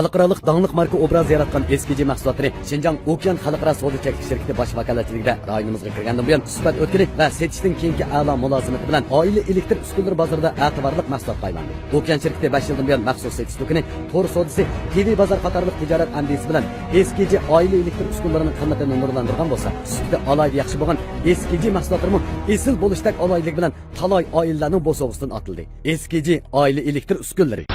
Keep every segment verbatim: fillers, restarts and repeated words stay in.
خەلقئارالىق داڭلىق ماركا ئوبرازى ياراتقان ئېس كېي جى مەھسۇلاتلىرى شىنجاڭ ئوكيان خەلقئارا سودا چەكلىك شىركىتى باش ۋاكالەتچىلىكىدە رايونىمىزغا كىرگەندىن بۇيان، سۈپەت ئۆتكىلى ۋە سېتىشتىن كېيىنكى ئەلا مۇلازىمىتى بىلەن ئائىلە ئېلېكتر ئۈسكۈنىلىرى بازىرىدا ئەتىۋارلىق مەھسۇلاتقا ئايلاندى. ئوكيان شىركىتى بەش يىلدىن بۇيان مەخسۇس سېتىش دۇكىنى، تور سودىسى، تىۋى بازار قاتارلىق تىجارەت ئەندىزىسى بىلەن ئېس كېي جى ئائىلە ئېلېكتر ئۈسكۈنىلىرىنىڭ قىممىتىنى نۇرلاندۇرغان بولسا، سۈپىتى ئالاھىدە ياخشى بولغان ئېس كېي جى مەھسۇلاتلىرىمۇ ئېسىل بولۇشتەك ئالاھىدىلىكى بىلەن تالاي ئائىلىلەرنىڭ بوسۇغىسىدىن ئاتىلدى. ئېس كېي جى ئائىلە ئېلېكتر ئۈسكۈنىلىرى.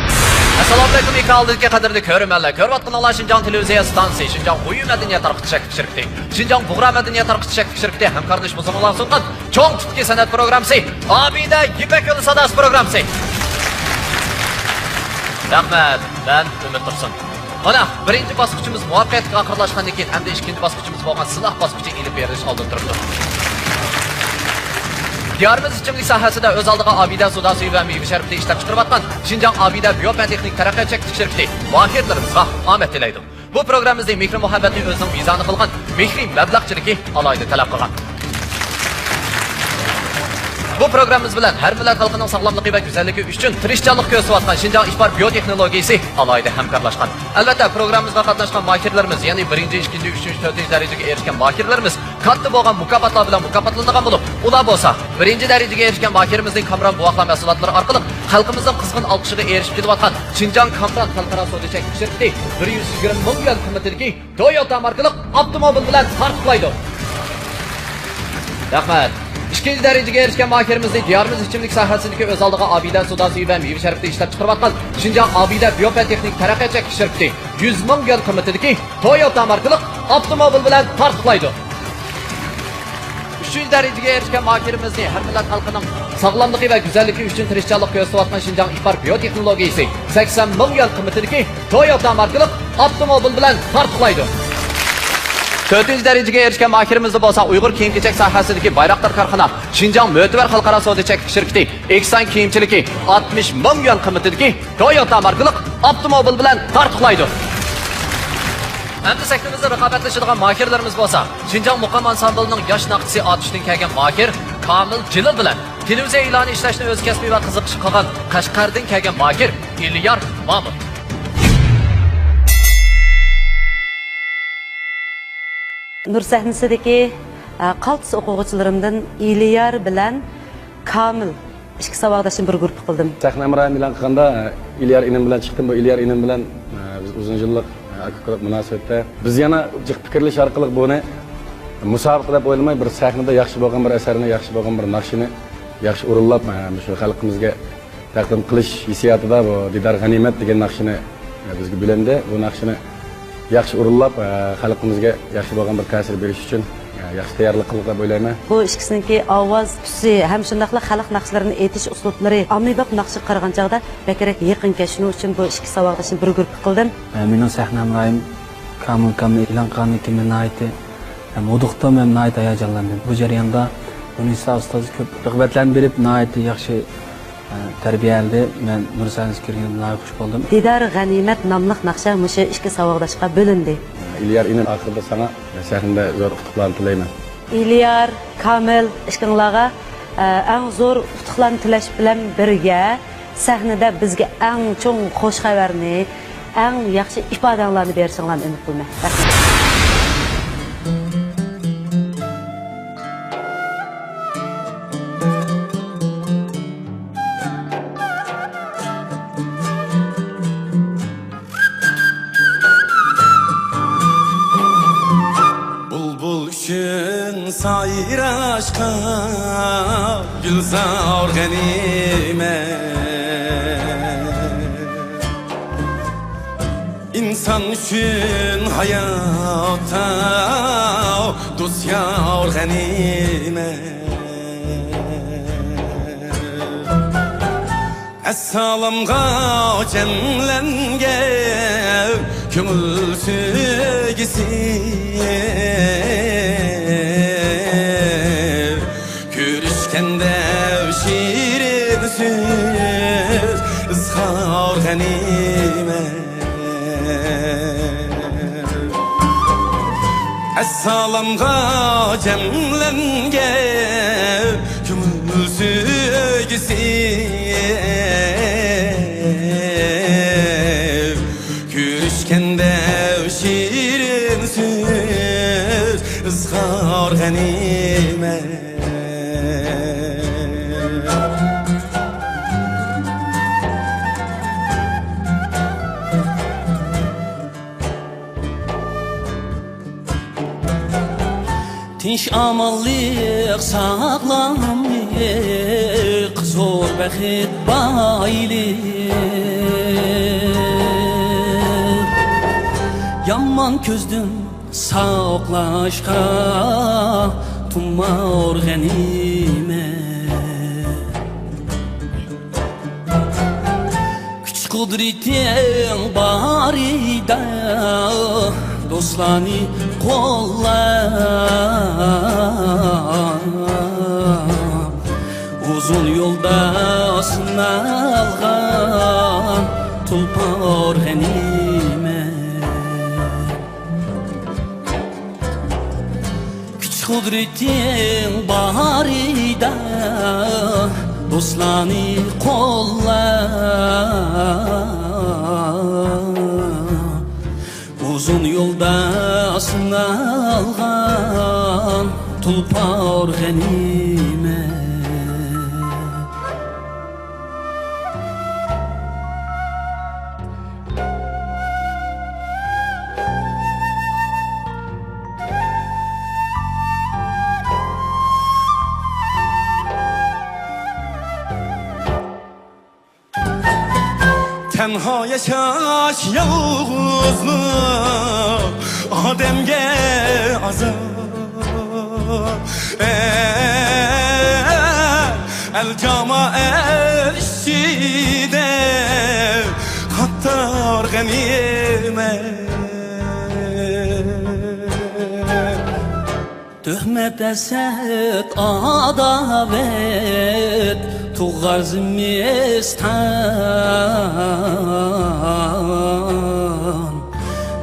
ئەسسالامۇئەلەيكۇم، ئېكران ئالدىدىكى قەدىرلىك كۆرۈرمەنلەر، كۆرۈۋاتقىنىڭلار شىنجاڭ تېلېۋىزىيە ئىستانسىسى، شىنجاڭ ئۇيۇ مەدەنىيەت تارقىتىش چەكلىك شىركىتى، شىنجاڭ بۇغرا مەدەنىيەت تارقىتىش چەكلىك شىركىتى ھەمكارلىشىپ ئۇزۇنغا سۇنغان چوڭ تىپتىكى سەنئەت پروگراممىسى ئابىدە يىپەك يولى ساداسى پروگراممىسى. رەھمەت، مەن ئۈمىد تۇرسۇن. مانا، بىرىنچى باسقۇچىمىز مۇۋەپپەقىيەتلىك ئاخىرلاشقاندىن كېيىن، ئەمدى ئىككىنچى باسقۇچىمىز بولغان سىلاھ باسقۇچى ئېلىپ بېرىلىش ئالدىدا تۇرۇپتۇ. دىيارىمىز ئىچىملىك ساھەسىدە ئۆز ئالدىغا ئابىدە سودا سۈيى ۋە مېۋە شەربىتى ئىشلەپچىقىرىۋاتقان شىنجاڭ ئابىدە بىيو پەن تېخنىك تەرەققىيات چەكلىك شىركىتى ماھىرلىرىمىزغا ئامەت تىلەيدۇ. بۇ پروگراممىمىزنى مېھرى-مۇھەببەتنى ئۆزىنىڭ مىزانى قىلغان مېھرى مەبلەغچىلىكى ئالاھىدە تەلەپ قىلغان. بۇ پروگراممىمىز بىلەن ھەر مىللەت خەلقىنىڭ ساغلاملىقى ۋە گۈزەللىكى ئۈچۈن تىرىشچانلىق كۆرسىتىۋاتقان شىنجاڭ ئىپار بىيو تېخنولوگىيىسى ئالاھىدە ھەمكارلاشقان. ئەلۋەتتە، پروگراممىمىزغا قاتناشقان ماھىرلىرىمىز، يەنى بىرىنچى، ئىككىنچى، ئۈچىنچى، تۆتىنچى دەرىجىگە ئېرىشكەن ماھىرلىرىمىز كاتتا بولغان مۇكاپاتلار بىلەن مۇكاپاتلىنىدىغان بولۇپ، ئۇلار بولسا بىرىنچى دەرىجىگە ئېرىشكەن ماھىرىمىزنىڭ كامران بوۋاقلار مەھسۇلاتلىرى ئارقىلىق خەلقىمىزنىڭ قىزغىن ئالقىشىغا ئېرىشىپ كېلىۋاتقان شىنجاڭ كامران خەلقئارا سودا چەكلىك شىركىتى بىر يۈز يىگىرمە مىڭ يۈەن قىممىتىدىكى تويوتا ماركىلىق ئاپتوموبىل بىلەن تارتۇقلايدۇ. رەھمەت. ئىككىنچى دەرىجىگە ئېرىشكەن ماھىرىمىزنى دىيارىمىز ئىچىملىك ساھەسىدىكى ئۆز ئالدىغا ئابىدە سودا سۈيى ۋە مېۋە شەربىتى ئىشلەپچىقىرىۋاتقان شىنجاڭ ئابىدە بىيو پەن تېخنىك تەرەققىيات چەكلىك شىركىتى يۈز مىڭ يۈەن قىممىتىدىكى تويوتا ماركىلىق ئاپتوموبىل بىلەن تارتۇقلايدۇ. ئۈچىنچى دەرىجىگە ئېرىشكەن ماھىرىمىزنى ھەر مىللەت خەلقىنىڭ ساغلاملىقى ۋە گۈزەللىكى ئۈچۈن تىرىشچانلىق كۆرسىتىۋاتقان شىنجاڭ ئىپار بىيو تېخنولوگىيىسى سەكسەن مىڭ يۈەن قىممىتىدىكى تويوتا ماركىلىق ئاپتوموبىل بىلەن تارتۇقلايدۇ. تۆتىنچى دەرىجىگە ئېرىشكەن ماھىرىمىزدا بولسا ئۇيغۇر كىيىم-كېچەك ساھەسىدىكى بايراقدار كارخانا شىنجاڭ مۆتىۋەر خەلقئارا سودا چەكلىك شىركىتى ئېكسان كىيىمچىلىكى ئاتمىش مىڭ يۈەن قىممىتىدىكى تويوتا ماركىلىق ئاپتوموبىل بىلەن تارتۇقلايدۇ. ئەمدى سەھنىمىزدە رىقابەتلىشىدىغان ماھىرلىرىمىز بولسا، شىنجاڭ مۇقام ئانسامبىلىنىڭ ياش ناخشىسى ئاتۇشتىن كەلگەن ماھىر كامىل جېلىل بىلەن تېلېۋىزىيە ئېلانى ئىشلەشنى ئۆز كەسپى ۋە قىزىقىشى قىلغان قەشقەردىن كەلگەن ماھىر ئېلىيار مامۇت. نۇر سەھنىسىدىكى، ئە، قالتىس ئوقۇغۇچىلىرىمدىن ئېلىيار بىلەن كامىل ئىككى ساۋاقداشنى بىر گۇرۇپپا قىلدىم. سەھنە ھەمراھىم ئېلان قىلغاندا، ئېلىيار ئىنىم بىلەن چىقتىم. بۇ ئېلىيار ئىنىم بىلەن، ئە، بىز ئۇزۇن يىللىق، ئە، ئاكا-ئۇكىلىق مۇناسىۋەتتە. بىز يەنە جىق پىكىرلىشىش ئارقىلىق بۇنى مۇسابىقە دەپ ئويلىماي، بىر سەھنىدە ياخشى بولغان بىر ئەسەرنى، ياخشى بولغان بىر ناخشىنى ياخشى ئورۇنلاپ، ئە، مۇشۇ خەلقىمىزگە تەقدىم قىلىش ھېسسىياتىدا بۇ دىدار غەنىيمەت دېگەن ناخشىنى، ئە، بىزگە بۆلەندى. بۇ ناخشىنى ياخشى ئورۇنلاپ، ئە، خەلقىمىزگە ياخشى بولغان بىر تەسىر بېرىش ئۈچۈن، ئە، ياخشى تەييارلىق قىلدۇق دەپ ئويلايمەن. بۇ ئىككىسىنىڭكى ئاۋاز تۈسى ھەم شۇنداقلا خەلق ناخشىلىرىنى ئېيتىش ئۇسلۇبلىرى ئاممىباب ناخشىغا قارىغان چاغدا بەكرەك يېقىنكەن. شۇنىڭ ئۈچۈن بۇ ئىككى ساۋاقداشنى بىر گۇرۇپپا قىلدىم. ئە، مېنىڭ سەھنە ھەمراھىم كامىل كامىل ئېلان قىلغاندىن كېيىن مەن ناھايىتى ھەم ھودۇقتۇم ھەم ناھايىتى ھاياجانلاندىم. بۇ جەرياندا نۇرنىسا ئۇستاز كۆپ رىغبەتلەرنى بېرىپ، ناھايىتى ياخشى، ئە، تەربىيەلىدى. مەن نۇر سەھنىسىگە كىرگىنىمدە ناھايىتى خۇش بولدۇم. دىدار غەنىيمەت ناملىق ناخشا مۇشۇ ئىككى ساۋاقداشقا بۆلۈندى. ئېلىيار ئىنىم، ئاخىرىدا ساڭا سەھنىدە زور ئۇتۇقلارنى تىلەيمەن. ئېلىيار، كامىل، ئىككىڭلارغا، ئە، ئەڭ زور ئۇتۇقلارنى تىلەش بىلەن بىرگە، سەھنىدە بىزگە ئەڭ چوڭ خۇش خەۋەرنى، ئەڭ ياخشى ئىپادەڭلارنى بېرىشىڭلارنى ئۈمىد قىلىمەن. رەھمەت. بۇلبۇل ئۈچۈن سايراشقا گۈلزار غەنىيمەت. ئىنسان ئۈچۈن ھاياتتا دوست يار غەنىيمەت. ئەسسالامغا جەملەنگەن كۆڭۈل سۆيگۈسى، كۆرۈشكەندە شېرىن سۆز، ئىزھار غەنىيمەت. ئەسسالامغا جەملەنگەن كۆڭۈل سۆيگۈسى، كۆرۈش غەنىيمەت. تىنچ-ئامانلىق، ساغلاملىق، زور بەخت، بايلىق. يامان كۆزدىن ساقلاشقا تۇمار غەنىيمەت. كۈچ-قۇدرىتىڭ بارىدا، دوستلارنى قوللا. ئۇزۇن يولدا سىنالغان تۇلپار غەنىيمەت. كۈچ-قۇدرىتىڭ بارىدا، دوستلارنى قوللا. ئۇزۇن يولدا سىنالغان تۇلپار غەنىيمەت. تەنھا ياشاش يالغۇزلۇق ئادەمگە ئازاب. ئەل جامائەت ئىچىدە قاتار غەنىيمەت. تۆھمەت، ھەسەت، ئاداۋەت تۇغار زىمىستان.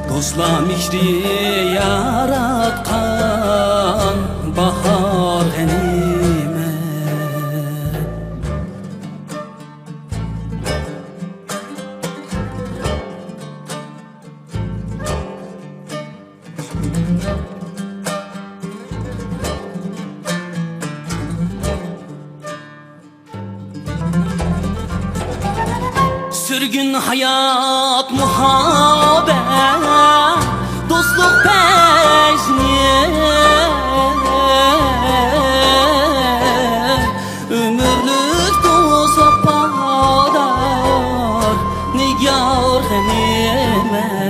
دوستلار مېھرى ياراتقان باھار غەنىيمەت. سۈرگۈن ھايات، مۇھەببەت، دوستلۇق پەيزىنى، ئۆمۈرلۈك دوست ۋاپادار نىگار غەنىيمەت.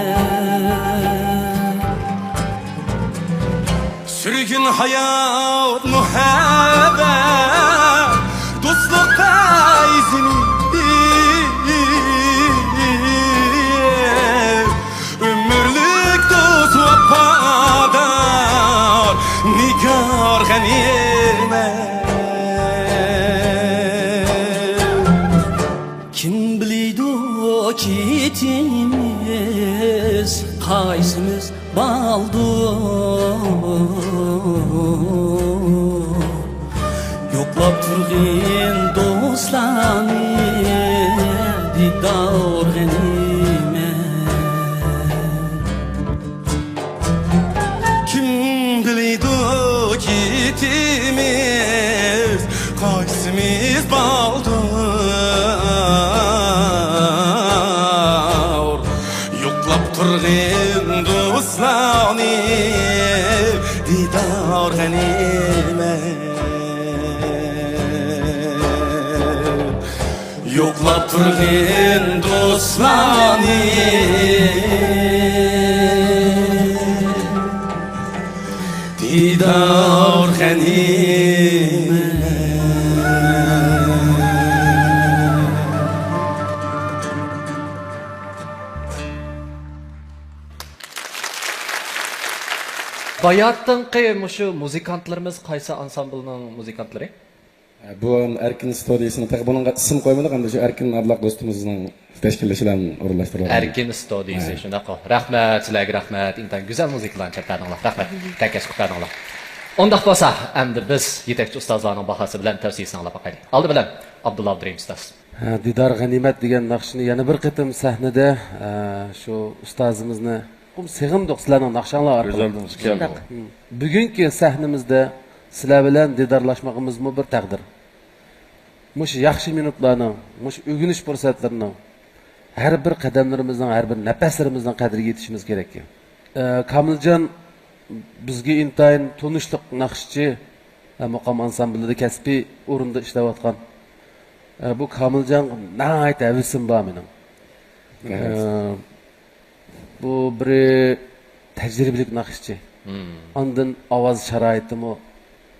سۈرگۈن ھايات، مۇھەببەت، دوستلۇق پەيزىنى، ئۆمۈرلۈك دوست ۋاپادار نىگار غەنىيمەت. كىم بىلىدۇ كېتىمىز قايسىمىز بالدۇر، يوقلاپ تۇرغىن دوستلارنى دىدار غەنىيمەت. كىم بىلىدۇ كېتىمىز قايسىمىز بالدۇر، يوقلاپ تۇرغىن دوستلارنى دىدار غەنىيمەت. يوقلاپ تۇرغىن دوستلارنى دىدار غەنىيمەت. باياتىنقى مۇشۇ مۇزىكانتلىرىمىز قايسى ئانسامبىلنىڭ مۇزىكانتلىرى؟ بۇ ئەركىن ستۇدىيىسىنىڭ، تېخى بۇنىڭغا ئىسىم قويمىدۇق، ئەمدى شۇ ئەركىن ئابلاق دوستىمىزنىڭ تەشكىللىشى بىلەن ئورۇنلاشتۇرۇلغان. ئەركىن ستۇدىيىسى، ھە. شۇنداققۇ؟ رەھمەت، سىلەرگە رەھمەت. ئىنتايىن گۈزەل مۇزىكىلارنى چەپ بەردىڭلار. رەھمەت. تەكەس قىلىپ بەردىڭلار. ئۇنداق بولسا، ئەمدى بىز يېتەكچى ئۇستازلارنىڭ باھاسى بىلەن تەۋسىيىسىنى ئاڭلاپ باقايلى. ئالدى بىلەن ئابدۇللا ئابدۇرېھىم ئۇستاز. ھە، دىدار غەنىيمەت دېگەن ناخشىنى يەنە بىر قېتىم سەھنىدە، ئە، شۇ ئۇستازىمىزنى چوقۇم سېغىندۇق سىلەرنىڭ ناخشاڭلار ئارقىلىق. كۆز ئالدىمىزغا كەلدى. شۇنداق. بۈگۈنكى سەھنىمىزدە سىلەر بىلەن دىدارلاشمىقىمىزمۇ بىر تەقدىر. مۇشۇ ياخشى مىنۇتلارنىڭ، مۇشۇ ئۆگىنىش پۇرسەتلىرىنىڭ، ھەر بىر قەدەملىرىمىزنىڭ، ھەر بىر نەپەسلىرىمىزنىڭ قەدرىگە يېتىشىمىز كېرەك. ئە، كامىلجان بىزگە ئىنتايىن تونۇشلۇق ناخشىچى، ئە، مۇقام ئانسامبىلىدا كەسپىي ئورۇندا ئىشلەۋاتقان. ئە، بۇ كامىلجانغا ناھايىتى ھەۋىسىم بار مېنىڭ. ئە، بۇ بىرى تەجرىبىلىك ناخشىچى. ئاندىن ئاۋاز شارائىتىمۇ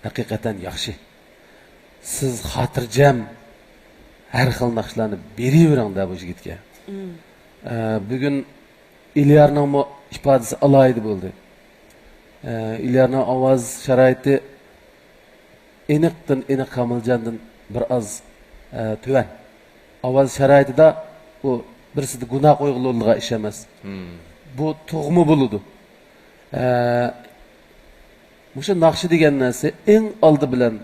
ھەقىقەتەن ياخشى. سىز خاتىرجەم ھەر خىل ناخشىلارنى بېرىۋېرىڭ دە بۇ يىگىتكە. ئە، بۈگۈن ئىليارنىڭمۇ ئىپادىسى ئالاھىدە بولدى. ئە، ئىليارنىڭ ئاۋاز شارائىتى ئېنىقتىن ئېنىق كامىلجاندىن بىر ئاز، ئە، تۆۋەن. ئاۋاز شارائىتىدا ئۇ بىرسىدە گۇناھ قويغىلى بولىدىغان ئىش ئەمەس. بۇ تۇغما بولىدۇ. ئە، مۇشۇ ناخشا دېگەن نەرسە ئەڭ ئالدى بىلەن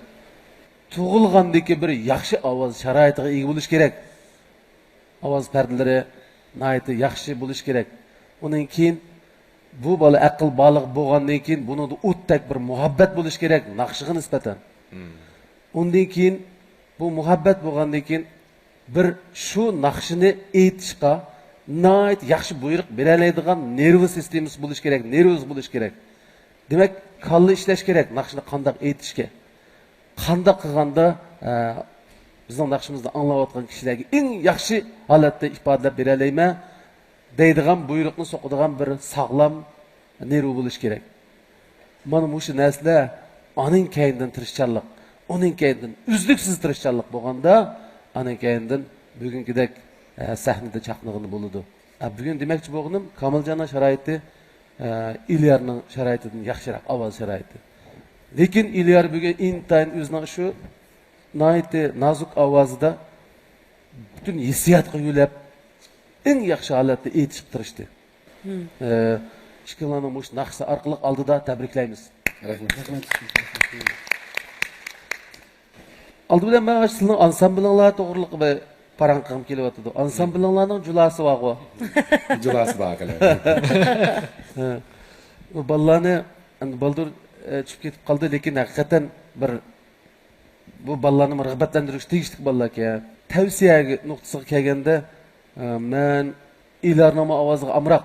تۇغۇلغاندىكى بىر ياخشى ئاۋاز شارائىتىغا ئىگە بولۇش كېرەك. ئاۋاز پەردىلىرى ناھايىتى ياخشى بولۇش كېرەك. ئۇنىڭ كېيىن بۇ بالا ئەقىل بالىغ بولغاندىن كېيىن بۇنىڭدا ئوتتەك بىر مۇھەببەت بولۇش كېرەك ناخشىغا نىسبەتەن. ئۇندىن كېيىن بۇ مۇھەببەت بولغاندىن كېيىن بىر شۇ ناخشىنى ئېيتىشقا ناھايىتى ياخشى بۇيرۇق بېرەلەيدىغان نېرۋا سىستېمىسى بولۇش كېرەك، نېرۋىز بولۇش كېرەك. دېمەك، كاللا ئىشلەش كېرەك ناخشىنى قانداق ئېيتىشكە. قانداق قىلغاندا، ئە، بىزنىڭ ناخشىمىزنى ئاڭلاۋاتقان كىشىلەرگە ئەڭ ياخشى ھالەتتە ئىپادىلەپ بېرەلەيمەن دەيدىغان بۇيرۇقنى سوقىدىغان بىر ساغلام نېرۋا بولۇش كېرەك. مانا مۇشۇ نەرسىلەر ئانىڭ كەينىدىن تىرىشچانلىق، ئۇنىڭ كەينىدىن ئۈزلۈكسىز تىرىشچانلىق بولغاندا، ئانىڭ كەينىدىن بۈگۈنكىدەك، ئە، سەھنىدە چاقنىغىلى بولىدۇ. ئە، بۈگۈن دېمەكچى بولغىنىم، كامىلجاننىڭ شارائىتى، ئە، ئىليارنىڭ شارائىتىدىن ياخشىراق، ئاۋاز شارائىتى. لېكىن ئىليار بۈگۈن ئىنتايىن ئۆزىنىڭ شۇ ناھايىتى نازۇك ئاۋازىدا پۈتۈن ھېسسىياتقا يۆلەپ، ئەڭ ياخشى ھالەتتە ئېيتىشقا تىرىشتى. ئە، ئىككىڭلارنىڭ مۇشۇ ناخشىسى ئارقىلىق ئالدىدا تەبرىكلەيمىز. رەھمەت. ئالدى بىلەن مەن سىزنىڭ ئانسامبىلىڭلار توغرىلىق بىر پاراڭ قىلغۇم كېلىۋاتىدۇ. ئانسامبىلىڭلارنىڭ جۇلاسى بارغۇ؟ جۇلاسى بار قىلىڭ. ھە. بۇ بالىلارنى، ئەمدى بالدۇر، ئە، چۈشۈپ كېتىپ قالدى، لېكىن ھەقىقەتەن بىر، بۇ بالىلارنى رىغبەتلەندۈرۈشكە تېگىشلىك بالىلاركەن. تەۋسىيە نۇقتىسىغا كەلگەندە، ئە، مەن ئىلارنىڭمۇ ئاۋازىغا ئامراق.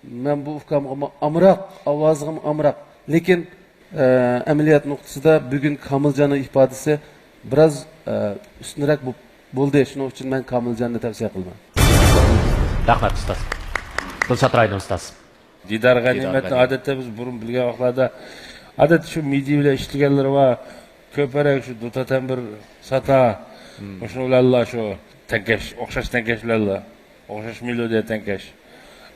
مەن بۇ ئۇكامغىمۇ ئامراق، ئاۋازىغىمۇ ئامراق. لېكىن، ئە، ئەمەلىيەت نۇقتىسىدا بۈگۈن كامىلجاننىڭ ئىپادىسى بىراز، ئە، ئۈستۈنرەك بولۇپ بولدى. شۇنىڭ ئۈچۈن مەن كامىلجاننى تەۋسىيە قىلىمەن. رەھمەت، ئۇستاز. دىلشات رايدىن ئۇستاز. دىدار غەنىيمەتنى ئادەتتە بىز بۇرۇن بىلگەن ۋاقىتلاردا، ئادەتتە شۇ مىدىي بىلەن ئىشلىگەنلىرى بار. كۆپرەك شۇ دۇتا تەمبۇر ساتا. مۇشۇنىڭ بىلەنلا شۇ تەڭكەش، ئوخشاش تەڭكەش بىلەنلا. ئوخشاش مېلودىيە تەڭكەش.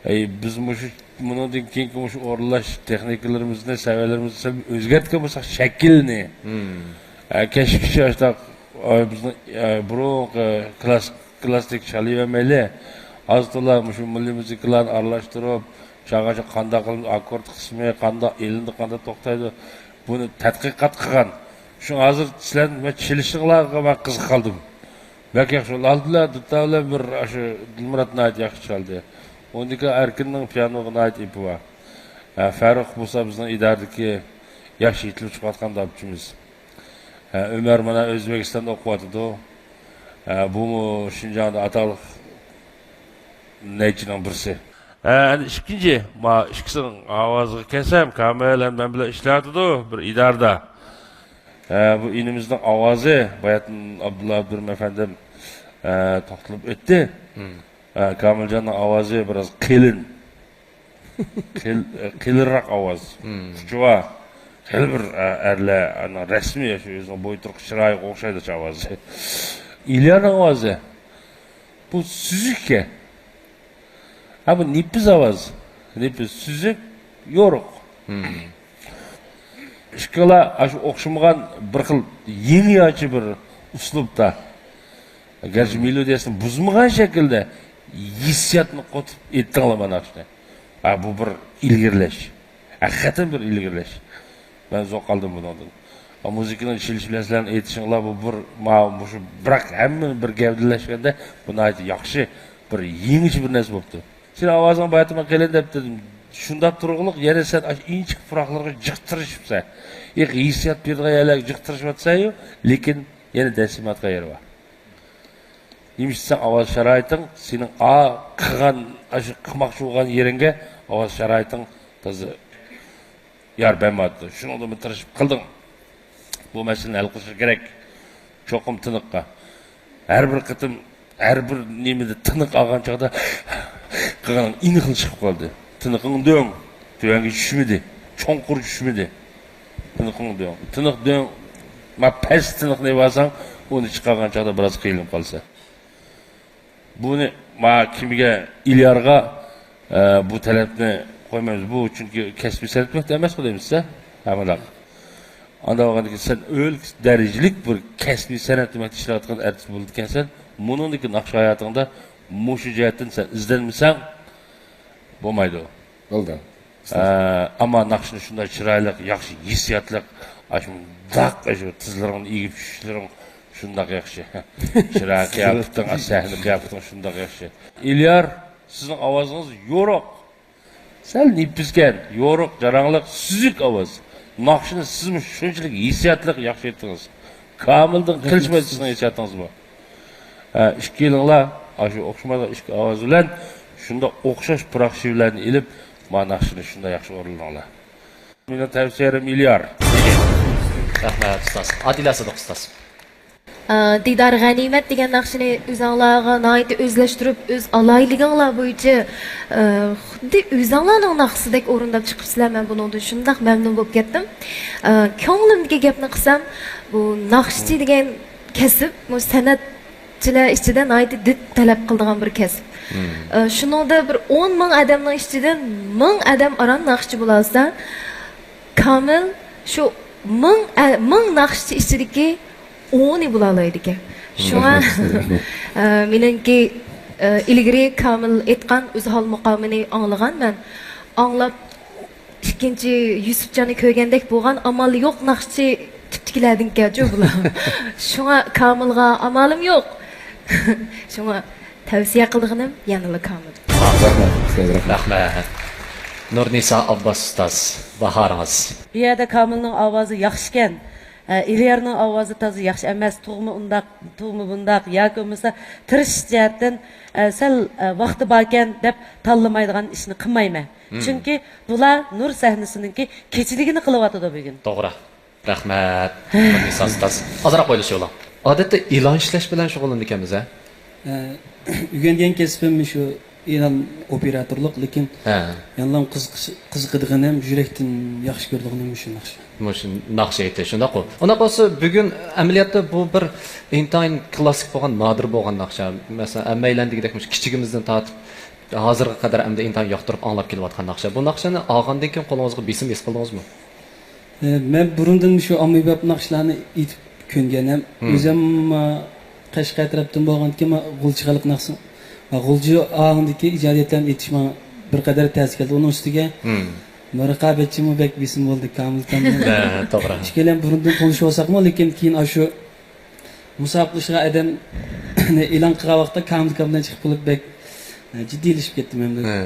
ئەي، بىز مۇشۇ، مۇنىڭدىن كېيىنكى مۇشۇ ئورۇنلاش تېخنىكىلىرىمىزنى، سەۋەنلىرىمىزنى سەل ئۆزگەرتكەن بولساق شەكىلنى. ئە، كەچكىچە ئاشۇنداق، ئە، بىزنىڭ، ئە، بۇرۇنقى كلاس-، كلاسسىك چالىۋەرمەيلى. ئاز تولا مۇشۇ مىللىي مۇزىكىلارنى ئارىلاشتۇرۇپ، چاغانچە قانداق قىلىپ ئاككورد قىسمى، قانداق ئېلىنىدۇ، قانداق توختايدۇ، بۇنى تەتقىقات قىلغان. شۇڭا ھازىر سىلەرنىڭ مەن چېلىشىڭلارغا مەن قىزىقىپ قالدىم. بەك ياخشى بولدى. ئالدى بىلەن دۇتا بىلەن بىر ئاشۇ دىلمۇرات ناھايىتى ياخشى چالدى. ئۇندىن كېيىن ئەركىننىڭ پىيانوغا ناھايىتى ئېپى بار. ھە، فەرۇق بولسا بىزنىڭ ئىدارىدىكى ياخشى يېتىلىپ چىقىۋاتقان داپچىمىز. ھە، ئۆمەر مانا ئۆزبېكىستاندا ئوقۇۋاتىدۇ. ھە، بۇمۇ شىنجاڭدا ئاتاقلىق نەيچىنىڭ بىرسى. ھە، ئەنە ئىككىنچى، ما ئىككىسىنىڭ ئاۋازىغا كەلسەم، كامىل ھەم مەن بىلەن ئىشلەۋاتىدۇ بىر ئىدارىدە. ھە، بۇ ئىنىمىزنىڭ ئاۋازى، باياتىن ئابدۇللا ئابدۇرېھىم ئەپەندىم، ھە، توختىلىپ ئۆتتى. ھە، كامىلجاننىڭ ئاۋازى بىراز قېلىن. قېل-، قېلىنراق ئاۋاز. كۈچى بار. خېلى بىر، ھە، ئەرلەر، ئانا، رەسمىي شۇ ئۆزىنىڭ بوي تۇرقى، چىرايىغا ئوخشايدۇ ئاۋازى. ئىليارنىڭ ئاۋازى. بۇ سۈزۈككەن. ھە، بۇ نېپىز ئاۋاز. نېپىز، سۈزۈك، يورۇق. ئىككىلا ئاشۇ ئوخشىمىغان بىر خىل يېڭىچە بىر ئۇسلۇبتا. گەرچە مېلودىيەسىنى بۇزمىغان شەكىلدە ھېسسىياتنى قوتۇپ ئېيتتىڭلار مانا شۇنى. ھە، بۇ بىر ئىلگىرىلەش. ھەقىقەتەن بىر ئىلگىرىلەش. مەن زوق قالدىم بۇنىڭدىن. ھە، مۇزىكىنىڭ چېلىشى بىلەن سىلەرنىڭ ئېيتىشىڭلار بۇ بىر، ما-، مۇشۇ بىراق ھەممىنى بىر گەۋدىلەشكەندە بۇ ناھايىتى ياخشى، بىر يېڭىچە بىر نەرسە بوپتۇ. سېنىڭ ئاۋازىڭ باياتىمەن قېلىن دەپ دېدىم. شۇنداق تۇرغۇلۇق يەنە سەن ئاشۇ ئىنچىكە پۇراقلارغا جىق تىرىشىپسەن. ئېغىر ھېسسىيات بېرىدىغان يەرلەرگە جىق تىرىشىۋاتىسەنيۇ، لېكىن يەنە دەس يېمەيدىغان يېرى بار. نېمىشقا دېسەڭ، ئاۋاز شارائىتىڭ، سېنىڭ ئا قىلغان، ئاشۇ قىلماقچى بولغان يېرىڭگە ئاۋاز شارائىتىڭ تازا يار بەرمەيۋاتىدۇ. شۇنىڭدىمۇ تىرىشىپ قىلدىڭ. بۇ مەسىلىنى ھەل قىلىشىڭ كېرەك. چوقۇم تىنىققا. ھەر بىر قېتىم، ھەر بىر نېمىدە تىنىق ئالغان چاغدا قىلغىنىڭ ئېنىقلا چىقىپ قالدى. تىنىقىڭ دۆڭ. تۆۋەنگە چۈشمىدى. چوڭقۇر چۈشمىدى. تىنىقىڭ دۆڭ. تىنىق دۆڭ. ما پەس تىنىقنى ئېلىۋالساڭ، ئۇنى چىقارغان چاغدا بىراز قىينىلىپ قالىسەن. بۇنى ما كىمگە، ئىليارغا، ئە، بۇ تەلەپنى قويمايمىز. بۇ چۈنكى كەسپىي سەنئەت مەكتىپى ئەمەس دەيمىز، ھە؟ ھەممىداق. ئانداق بولغاندىكىن سەن ئۆلكە دەرىجىلىك بىر كەسپىي سەنئەت مەكتىپىدە ئىشلەۋاتقان ئەرتىس بولىدىكەنسەن. بۇنىڭدىكى ناخشا ھاياتىڭدا مۇشۇ جەھەتتىن سەن ئىزدەنمىسەڭ بولمايدۇ. بولدى. ئە، ئەمما ناخشىنى شۇنداق چىرايلىق، ياخشى ھېسسىياتلىق، ئاشۇنداق، ئاشۇ تىزلىرىڭنى ئېگىپ چۈشۈشلىرىڭ شۇنداق ياخشى. چىراي قىياپىتىڭ، سەھنە قىياپىتىڭ شۇنداق ياخشى. ئىليار، سىزنىڭ ئاۋازىڭىز يورۇق. سەل نېپىزكەن، يورۇق، جاراڭلىق، سۈزۈك ئاۋاز. ناخشىنى سىزمۇ شۇنچىلىك ھېسسىياتلىق ياخشى ئېيتتىڭىز. كامىلدىن قېلىشمايدۇ سىزنىڭ ھېسسىياتىڭىزمۇ. ھە، ئىككىيلىڭلار ئاشۇ ئوخشىمايدىغان ئىككى ئاۋاز بىلەن شۇنداق ئوخشاش پۇراق شېۋىلەرنى ئېلىپ، مانا ناخشىنى شۇنداق ياخشى ئورۇنلاڭلار. مېنىڭ تەۋسىيەم ئىليار. رەھمەت، ئۇستاز. ئادىلە سىدىق ئۇستاز. ئا، دىدار غەنىيمەت دېگەن ناخشىنى ئۆزۈڭلارغا ناھايىتى ئۆزلەشتۈرۈپ، ئۆز ئالاھىدىلىكىڭلار بويىچە، ئا، خۇددى ئۆزۈڭلارنىڭ ناخشىسىدەك ئورۇنداپ چىقىپسىلەر. مەن بۇنىڭدىن شۇنداق مەمنۇن بولۇپ كەتتىم. ئا، كۆڭلۈمدىكى گەپنى قىلسام، بۇ ناخشىچى دېگەن كەسىپ، بۇ سەنئەتچىلەر ئىچىدە ناھايىتى دىت تەلەپ قىلىدىغان بىر كەسىپ. ئا، شۇنىڭدا بىر ئون مىڭ ئادەمنىڭ ئىچىدىن مىڭ ئادەم ئاران ناخشىچى بولالىسا، كامىل شۇ مىڭ، ئە، مىڭ ناخشىچى ئىچىدىكى ئونى بولالايدىكەن. شۇڭا، ئە، مېنىڭكى، ئە، ئىلگىرى كامىل ئېيتقان ئۆزھال مۇقامىنى ئاڭلىغان مەن. ئاڭلاپ، ئىككىنچى يۈسۈپجاننى كۆرگەندەك بولغان، ئامال يوق ناخشىچى تىپتىكىلەردىنكەنچۇ بۇلار. شۇڭا كامىلغا ئامالىم يوق. شۇڭا تەۋسىيە قىلىدىغىنىم يەنىلا كامىل. رەھمەت، ئۇستاز، رەھمەت. رەھمەت. نۇرنىسا ئابباس ئۇستاز، باھارىڭىز. بۇ يەردە كامىلنىڭ ئاۋازى ياخشىكەن، ئە، ئىليارنىڭ ئاۋازى تازا ياخشى ئەمەس، تۇغما ئۇنداق، تۇغما بۇنداق ياكى بولمىسا تىرىشىش جەھەتتىن، ئە، سەل، ئە، ۋاقتى باركەن دەپ تاللىمايدىغان ئىشنى قىلمايمەن. چۈنكى بۇلار نۇر سەھنىسىنىڭكى كېچىلىكىنى قىلىۋاتىدۇ بۈگۈن. توغرا. رەھمەت. مۇنىسا ئۇستاز. ئازراق ئويلىشىۋېلىڭ. ئادەتتە ئېلان ئىشلەش بىلەن شۇغۇللىنىدىكەنمىز، ھە؟ ئە، ئۆگەنگەن كەسپىم شۇ ئېلان ئوپېراتورلۇق، لېكىن ھە. يەنىلا قىزىقىش-، قىزىقىدىغىنىم، يۈرەكتىن ياخشى كۆرىدىغىنىم مۇشۇ ناخشا. مۇشۇ ناخشا ئېيتىش، شۇنداققۇ؟ ئۇنداق بولسا، بۈگۈن ئەمەلىيەتتە بۇ بىر ئىنتايىن كلاسسىك بولغان، نادىر بولغان ناخشا. مەسىلەن، ھەممەيلەن دېگۈدەك مۇشۇ كىچىكىمىزدىن تارتىپ ھازىرغا قەدەر ئەمدى ئىنتايىن ياقتۇرۇپ ئاڭلاپ كېلىۋاتقان ناخشا. بۇ ناخشىنى ئاڭلىغاندىن كېيىن قولىڭىزغا بېسىم ھېس قىلدىڭىزمۇ؟ ئە، مەن بۇرۇندىن شۇ ئاممىباب ناخشىلارنى ئېيتىپ كۆنگەن ھەم ئۆزۈم، ئە، قەشقەر تەرەپتىن بولغاندىكىن، مەن غۇلجا خەلق ناخشىسى، مەن غۇلجا ئاھاڭدىكى ئىجادىيەتلەرنى ئېيتىش ماڭا بىر قەدەر تەس كەلدى. ئۇنىڭ ئۈستىگە رىقابەتچىمۇ بەك بېسىم بولدى، كامىل ئاكامنىڭ. ھە، توغرا. ئىككىيلەن بۇرۇندىن تونۇشۇپ بولساقمۇ، لېكىن كېيىن ئاشۇ مۇسابىقىلىشىدىغان ئادەمنى ئېلان قىلغان ۋاقىتتا كامىل ئاكام بىلەن چىقىپ قېلىپ بەك، ئە، جىددىيلىشىپ كەتتىم ئەمدى. ھە.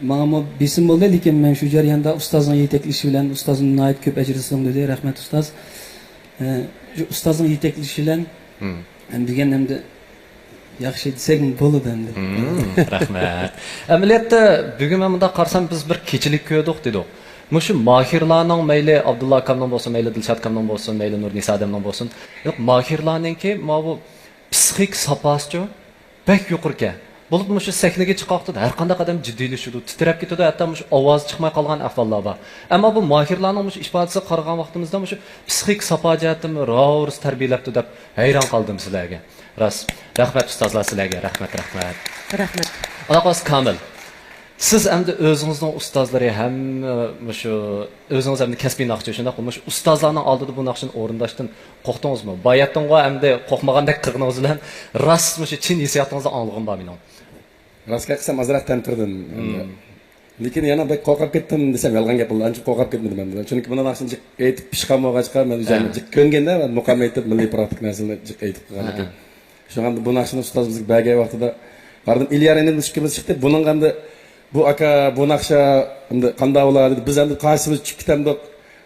ماڭىمۇ بېسىم بولدى، لېكىن مەن شۇ جەرياندا ئۇستازنىڭ يېتەكلىشى بىلەن، ئۇستازدىن ناھايىتى كۆپ ئەجىر ئىزدىدىم دېدى، رەھمەت ئۇستاز. ئە، شۇ ئۇستازنىڭ يېتەكلىشى بىلەن دېگەن ئەمدى ياخشى دېسەكمۇ بولىدۇ ئەمدى. مم، رەھمەت. ئەمەلىيەتتە، بۈگۈن مەن مۇنداق قارىسام، بىز بىر كېچىلىك كۆردۇق دېدۇق. مۇشۇ ماھىرلارنىڭ، مەيلى ئابدۇللا ئاكامنىڭ بولسۇن، مەيلى دىلشات ئاكامنىڭ بولسۇن، مەيلى نۇرنىسا ھەدەمنىڭ بولسۇن، يوق، ماھىرلارنىڭكى ماۋۇ پسىخىك ساپاسىچۇ بەك يۇقىرىكەن. بولۇپمۇ مۇشۇ سەھنىگە چىققان ۋاقتىدا ھەر قانداق ئادەم جىددىيلىشىدۇ، تىترەپ كېتىدۇ، ھەتتا مۇشۇ ئاۋازى چىقماي قالغان ئەھۋاللار بار. ئەمما بۇ ماھىرلارنىڭ مۇشۇ ئىپادىسىگە قارىغان ۋاقتىمىزدا مۇشۇ پسىخىك ساپا جەھەتتىمۇ راۋۇرۇس تەربىيەلەپتۇ دەپ ھەيران قالدىم سىلەرگە. راست. رەھمەت ئۇستازلار سىلەرگە. رەھمەت، رەھمەت. رەھمەت. ئۇنداق بولسا كامىل. سىز ئەمدى ئۆزىڭىزنىڭ ئۇستازلىرى ھەم مۇشۇ ئۆزىڭىز ئەمدى كەسپىي ناخشىچى، شۇنداققۇ؟ مۇشۇ ئۇستازلارنىڭ ئالدىدا بۇ ناخشىنى ئورۇنداشتىن قورقتىڭىزمۇ؟ باياتىنغۇ ئەمدى قورقمىغاندەك قىلغىنىڭىز بىلەن راست مۇشۇ چىن ھېسسىياتىڭىزنى ئاڭلىغۇم بار مېنىڭ. راست گەپ قىلسام، ئازراق تەنتىردىم. لېكىن يەنە بەك قورقۇپ كەتتىم دېسەم يالغان گەپ بولىدۇ. ئانچە قورقۇپ كەتمىدىم ئەمدى. چۈنكى بۇنداق ناخشىنى جىق ئېيتىپ پىشقان بولغاچقا، مەن ئۆزۈم جىق كۆنگەندە مەن مۇقام ئېيتىپ، مىللىي پراكتىك نەرسىلەرنى جىق ئېيتىپ قىلغان ئىدىم. شۇڭا بۇ ناخشىنى ئۇستاز بىزگە بەرگەن ۋاقتىدا قارىدىم، ئىليار ئىنىم ئىككىمىز چىقتى. بۇنىڭغا ئەمدى بۇ ئاكا، بۇ ناخشا ئەمدى قانداق بولار دېدى. بىز ئەمدى قايسىمىز چۈشۈپ كېتەمدۇق،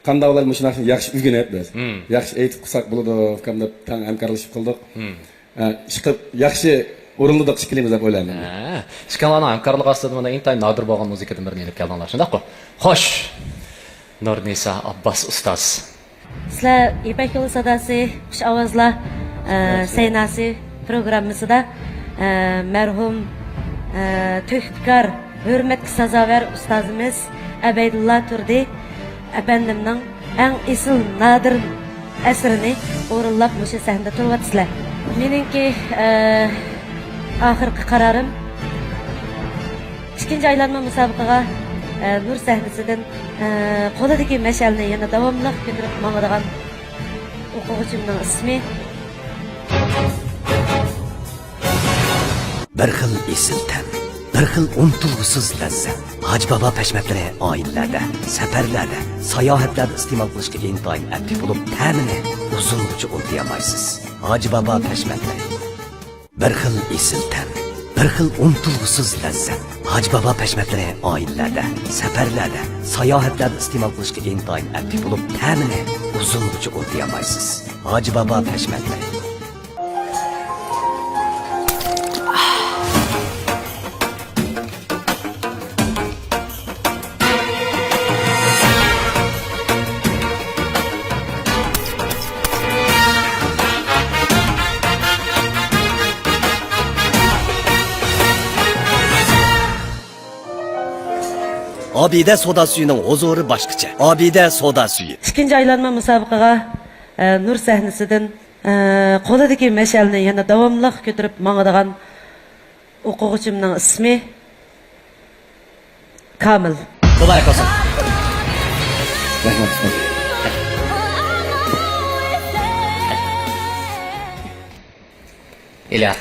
قانداق بولار، مۇشۇ ناخشىنى ياخشى ئۆگىنىپ بىز. مم. ياخشى ئېيتىپ قىلساق بولىدۇ، ئۇكام دەپ تەڭ ھەمكارلىشىپ قىلدۇق. مم. ھە، ئىشقىلىپ ياخشى ئورۇنلىدۇق ئىككىلىمىز دەپ ئويلايمەن. ھە، ئىككىڭلارنىڭ ھەمكارلىقى ئاستىدا مانا ئىنتايىن نادىر بولغان مۇزىكىدىن بىرنى ئېلىپ كەلدىڭلار، شۇنداققۇ؟ خوش، نۇرنىسا ئابباس ئۇستاز. سىلەر يىپەك يولى ساداسى، خۇش ئاۋازلار، ئە، سەيناسى پروگراممىسىدا، ئە، مەرھۇم، ئە، تۆھپىكار، ھۆرمەتكە سازاۋەر ئۇستازىمىز ئەبەيدۇللا تۇردى ئەپەندىمنىڭ ئەڭ ئېسىل، نادىر ئەسىرىنى ئورۇنلاپ مۇشۇ سەھنىدە تۇرۇۋاتىسىلەر. مېنىڭكى، ئە، ئاخىرقى قارارىم، ئىككىنچى ئايلانما مۇسابىقىگە، ئە، نۇر سەھنىسىدىن، ئە، قولىدىكى مەشئەلنى يەنە داۋاملىق كۆتۈرۈپ ماڭىدىغان ئوقۇغۇچىمنىڭ ئىسمى. بىر خىل ئېسىل تەم، بىر خىل ئۇنتۇلغۇسىز لەززەت. ھاجى بابا پەشمەتلىرى ئائىلىلەردە، سەپەرلەردە، ساياھەتلەردە ئىستېمال قىلىشقا ئىنتايىن ئەپلىك بولۇپ، تەمىنى ئۇزۇنغىچە ئۇنتۇيالمايسىز. ھاجى بابا پەشمەتلىرى. بىر خىل ئېسىل تەم، بىر خىل ئۇنتۇلغۇسىز لەززەت. ھاجى بابا پەشمەتلىرى ئائىلىلەردە، سەپەرلەردە، ساياھەتلەردە ئىستېمال قىلىشقا ئىنتايىن ئەپلىك بولۇپ، تەمىنى ئۇزۇنغىچە ئۇنتۇيالمايسىز. ھاجى بابا پەشمەتلىرى. ئابىدە سودا سۈيىنىڭ ھۇزۇرى باشقىچە. ئابىدە سودا سۈيى. ئىككىنچى ئايلانما مۇسابىقىگە، ئە، نۇر سەھنىسىدىن، ئە، قولىدىكى مەشئەلنى يەنە داۋاملىق كۆتۈرۈپ ماڭىدىغان ئوقۇغۇچىمنىڭ ئىسمى كامىل. مۇبارەك بولسۇن. رەھمەت ئۇستاز. ئىليا،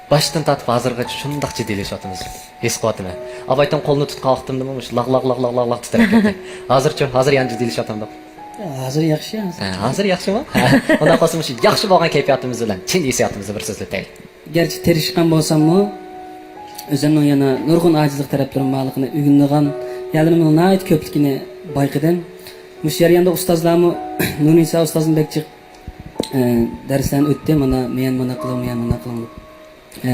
باشتىن تارتىپ ھازىرغىچە شۇنداق جىددىيلىشىۋاتىمىز. ھېس قىلىۋاتىمەن. ئاۋايتىڭ قولنى تۇتقان ۋاقتىمدىمۇ مۇشۇ لاغ، لاغ، لاغ، لاغ، لاغ، لاغ تىترەپ كەتتى. ھازىرچۇ؟ ھازىر يەنە جىددىيلىشىۋاتامدۇق؟ ھازىر ياخشى، ھازىر. ھە، ھازىر ياخشىمۇ؟ ھە، ئۇنداق بولسا مۇشۇ ياخشى بولغان كەيپىياتىمىز بىلەن چىن ھېسسىياتىمىزنى بىر سۆزلىتەيلى. گەرچە تىرىشقان بولساممۇ، ئۆزۈمنىڭ يەنە نۇرغۇن ئاجىزلىق تەرەپلىرىم بارلىقىنى، ئۆگىنىدىغان يەرلىرىمنىڭ ناھايىتى كۆپلۈكىنى بايقىدىم. مۇشۇ جەرياندا ئۇستازلارمۇ، نۇرنىسا ئۇستازمۇ بەك جىق، ئە، دەرسلەرنى ئۆتتى. مانا، مېنى مانا قىلىڭ، مېنى مانا قىلىڭ دەپ. ئە،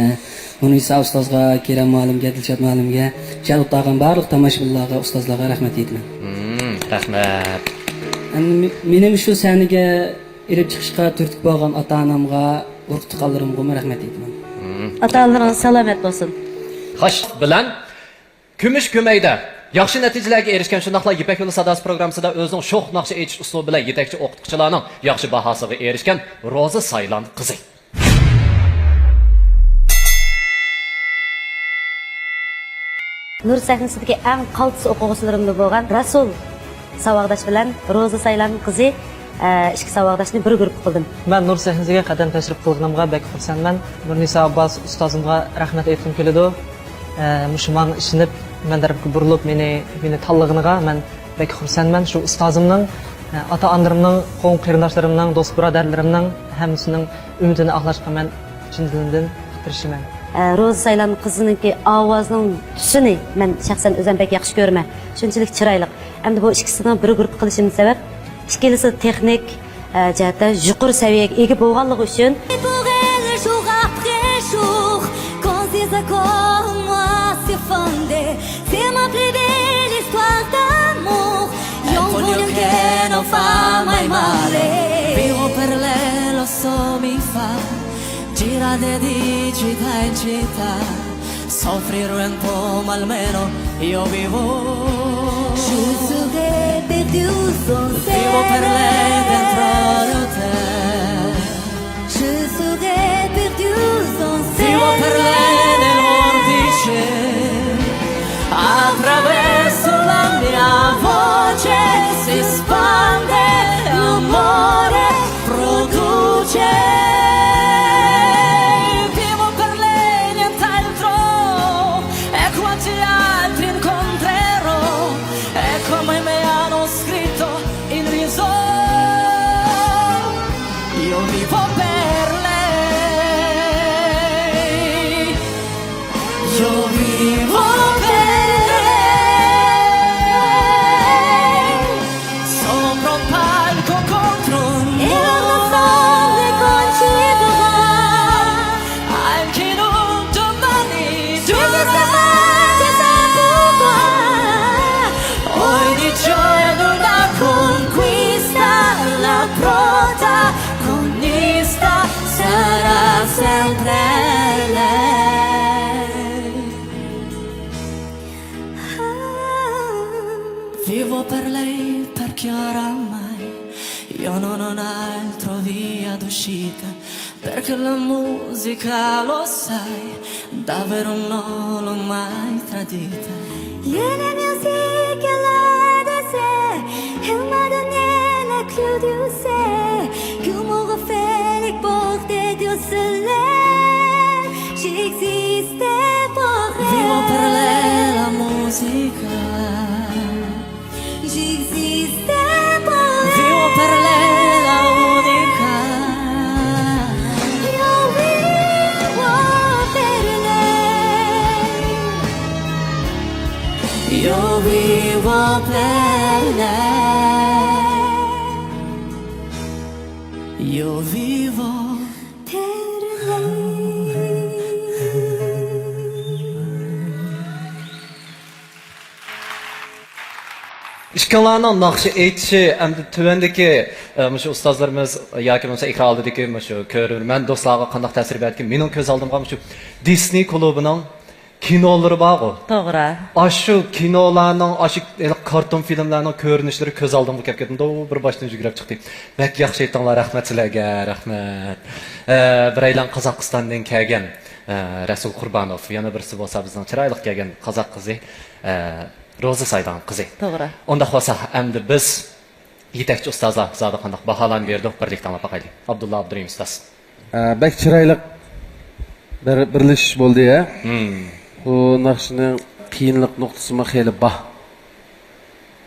نۇرنىسا ئۇستازغا، كېرەم مۇئەللىمگە، دىلشات مۇئەللىمگە، جەلپ قىلغان بارلىق تاماشىبىنلارغا، ئۇستازلارغا رەھمەت ئېيتىمەن. مم، رەھمەت. ئەمدى مې-، مېنى مۇشۇ سەھنىگە ئېلىپ چىقىشقا تۈرتكە بولغان ئاتا-ئانامغا، ئۇرۇق-تۇغقانلىرىمغىمۇ رەھمەت ئېيتىمەن. ئاتا-ئانىلىرىڭىز سالامەت بولسۇن. خوش، بىلەن كۈمۈش كۈمەيدە ياخشى نەتىجىلەرگە ئېرىشكەن، شۇنداقلا يىپەك يولى ساداسى پروگراممىسىدا ئۆزىنىڭ شوخ ناخشا ئېيتىش ئۇسلۇبى بىلەن يېتەكچى ئوقۇتقۇچىلارنىڭ ياخشى باھاسىغا ئېرىشكەن روزا سايلان قىزى. نۇر سەھنىسىدىكى ئەڭ قالتىس ئوقۇغۇچىلىرىمدىن بولغان رەسۇل ساۋاقداش بىلەن روزا سايلان قىزى، ئە، ئىككى ساۋاقداشنى بىر گۇرۇپپا قىلدىم. مەن نۇر سەھنىسىگە قەدەم تەشرىپ قىلغىنىمغا بەك خۇرسەنمەن. نۇرنىسا ئابباس ئۇستازىمغا رەھمەت ئېيتقۇم كېلىدۇ. ئە، مۇشۇ ماڭا ئىشىنىپ، مەن تەرەپكە بۇرۇلۇپ، مېنى، مېنى تاللىغىنىغا مەن بەك خۇرسەنمەن. شۇ ئۇستازىمنىڭ، ئە، ئاتا-ئانىلىرىمنىڭ، قوغۇن-قېرىنداشلىرىمنىڭ، دوست-بۇرادەرلىرىمنىڭ ھەممىسىنىڭ ئۈمىدىنى ئاقلاشقا مەن چىن دىلىمدىن تىرىشىمەن. ئە، روزا سايلان قىزىنىڭكى ئاۋازىنىڭ تۈسىنى مەن شەخسەن ئۆزۈم بەك ياخشى كۆرىمەن. شۇنچىلىك چىرايلىق. ئەمدى بۇ ئىككىسىنىڭ بىر گۇرۇپپا قىلىشىدىن سەۋەب، ئىككىلىسى تېخنىك، ئە، جەھەتتە يۇقىرى سەۋىيەگە ئىگە بولغانلىقى ئۈچۈن. Pour elle, jour après jour, quand ses accords en moi s'effondaient, c'est ma plus belle histoire d'amour. Io voglio che non fa mai male. Vivo per lei, lo so, mi fa girare di città in città. Soffrire un po', ma almeno io vivo. Je serai perdu sans elle. Vivo per lei dentro l'hotel. Je serai perdu sans elle. Vivo per lei nel mondo di cielo. Attraverso la mia voce si spande l'amore, produce. Vivo per lei, nient'altro. E quanti altri incontrerò? E come mi hanno scritto in viso, io vivo per lei. Io vivo per per lei, per chi oramai io non ho un altro via d'uscita, perché la musica, lo sai, davvero non l'ho mai tradita. Yeni müzik yollarda sen, Elmadın yine kudüse, Gümüğü felek bok de Dios, j'existe pour elle. Vivo per lei, la musica. J'existe pour elle. Vivo per lei, la unica. Io vivo per lei. Io vivo per lei. Io vivo per lei. ئىككىڭلارنىڭ ناخشا ئېيتىشى ئەمدى تۆۋەندىكى، ئە، مۇشۇ ئۇستازلىرىمىز ياكى بولمىسا ئېكران ئالدىدىكى مۇشۇ كۆرۈرمەن دوستلارغا قانداق تەسىر بەردىكىن؟ مېنىڭ كۆز ئالدىمغا مۇشۇ دىسنېي كۇلۇبىنىڭ كىنولىرى بارغۇ. توغرا. ئاشۇ كىنولارنىڭ، ئاشۇ ھېلىقى كارتون فىلىملارنىڭ كۆرۈنۈشلىرى كۆز ئالدىمغا كەپ كەتمىدۇ، بىر باشتىن يۈگۈرۈپ چىقتى. بەك ياخشى ئېيتتىڭلار، رەھمەت سىلەرگە، رەھمەت. ئە، بىرەيلەن قازاقىستاندىن كەلگەن، ئە، رەسۇل قۇربانوف، يەنە بىرسى بولسا بىزنىڭ چىرايلىق كەلگەن قازاق قىزى، ئە، روزا سايلان قىزى. توغرا. ئۇنداق بولسا، ئەمدى بىز يېتەكچى ئۇستازلار زادى قانداق باھالارنى بېرىدۇ، بىرلىكتە ئاڭلاپ باقايلى. ئابدۇللا ئابدۇرېھىم ئۇستاز. ئە، بەك چىرايلىق بىر بىرلىشىش بولدى، ھە؟ مم. بۇ ناخشىنىڭ قىيىنلىق نۇقتىسىمۇ خېلى بار.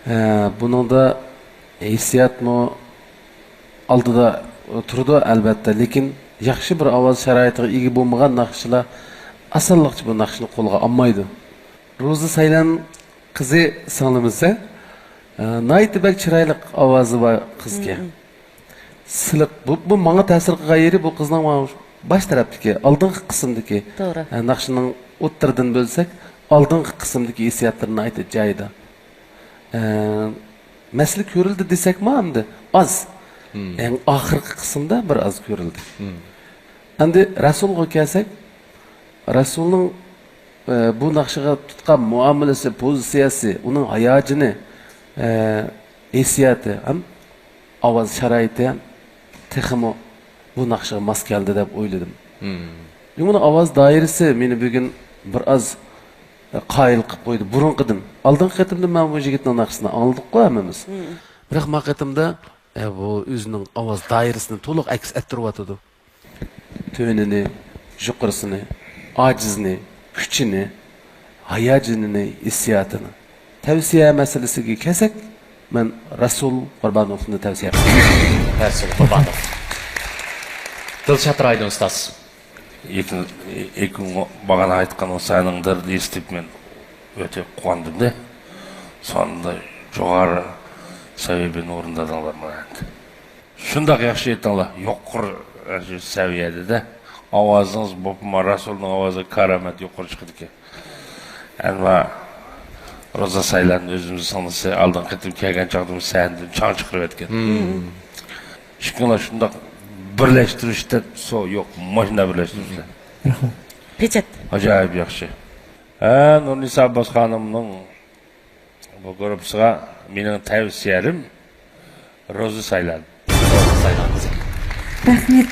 ئە، بۇنىڭدا ھېسسىياتمۇ ئالدىدا تۇرىدۇ، ئەلۋەتتە، لېكىن ياخشى بىر ئاۋاز شارائىتىغا ئىگە بولمىغان ناخشىچىلار ئاسانلىقچە بۇ ناخشىنى قولغا ئالمايدۇ. روزا سايلان قىزى سىڭلىمىز، ھە؟ ئە، ناھايىتى بەك چىرايلىق ئاۋازى بار قىزكەن. مم. سىلىق. بۇ، بۇ ماڭا تەسىر قىلغان يېرى، بۇ قىزنىڭ مانا باش تەرەپتىكى، ئالدىنقى قىسىمدىكى، توغرا. ئە، ناخشىنىڭ ئوتتۇرىدىن بۆلسەك، ئالدىنقى قىسىمدىكى ھېسسىياتلىرى ناھايىتى جايىدا. ئە، مەسىلە كۆرۈلدى دېسەكمۇ ئەمدى ئاز. مم. ئەڭ ئاخىرقى قىسىمدا بىر ئاز كۆرۈلدى. مم. ئەمدى رەسۇلغا كەلسەك، رەسۇلنىڭ، ئە، بۇ ناخشىغا تۇتقان مۇئامىلىسى، پوزىتسىيەسى، ئۇنىڭ ھاياجىنى، ئە، ھېسسىياتى ھەم ئاۋاز شارائىتى ھەم تېخىمۇ بۇ ناخشىغا ماس كەلدى دەپ ئويلىدىم. مم. چۈنكى ئۇنىڭ ئاۋاز دائىرىسى مېنى بۈگۈن بىر ئاز، ئە، قايىل قىلىپ قويدى. بۇرۇنقىدىن، ئالدىنقى قېتىمدا مەن بۇ يىگىتنىڭ ناخشىسىنى ئاڭلىدىققۇ ھەممىمىز. مم. بىراق ما قېتىمدا، ئە، بۇ ئۆزىنىڭ ئاۋاز دائىرىسىنى تولۇق ئەكس ئەتتۈرۈۋاتىدۇ. تۆنىنى، يۇقىرىسىنى، ئاجىزىنى، كۈچىنى، ھاياجىنىنى، ھېسسىياتىنى. تەۋسىيە مەسىلىسىگە كەلسەك، مەن رەسۇل قۇربانوفنى تەۋسىيە قىلىمەن. رەسۇل قۇربانوف. دىلشات رايدىن ئۇستاز. ئېكىڭ، ئېكىڭ باغانا ئېيتقان سەنىڭدىر دېيىشتىپ مەن ئۆتە قۇۋاندىم دە. سوندا جوغارى سەۋىيەدىن ئورۇندادىڭلار مانا ئەمدى. شۇنداق ياخشى ئېيتتىڭلار. يۇقىرى، ئاشۇ سەۋىيەدە-دە. ئاۋازىڭىز بولۇپمۇ رەسۇلنىڭ ئاۋازى كارامەت يۇقىرى چىقىدىكەن. ئەمما روزا سايلان ئۆزىمىز سىڭلىسى ئالدىنقى قېتىم كەلگەن چاغدىمۇ سەھنىدىن چاڭ چىقىرىۋەتكەن. مم. ئىككىڭلار شۇنداق بىرلەشتۈرۈشتە سو يوق، ماشىنا بىرلەشتۈرۈشتە. رەھمەت. پېچەت. ئاجايىپ ياخشى. ھە، نۇرنىسا ئابباس خانىمنىڭ بۇ گۇرۇپپىسىغا مېنىڭ تەۋسىيەلىرىم روزا سايلان. روزا سايلان قىزى. رەھمەت.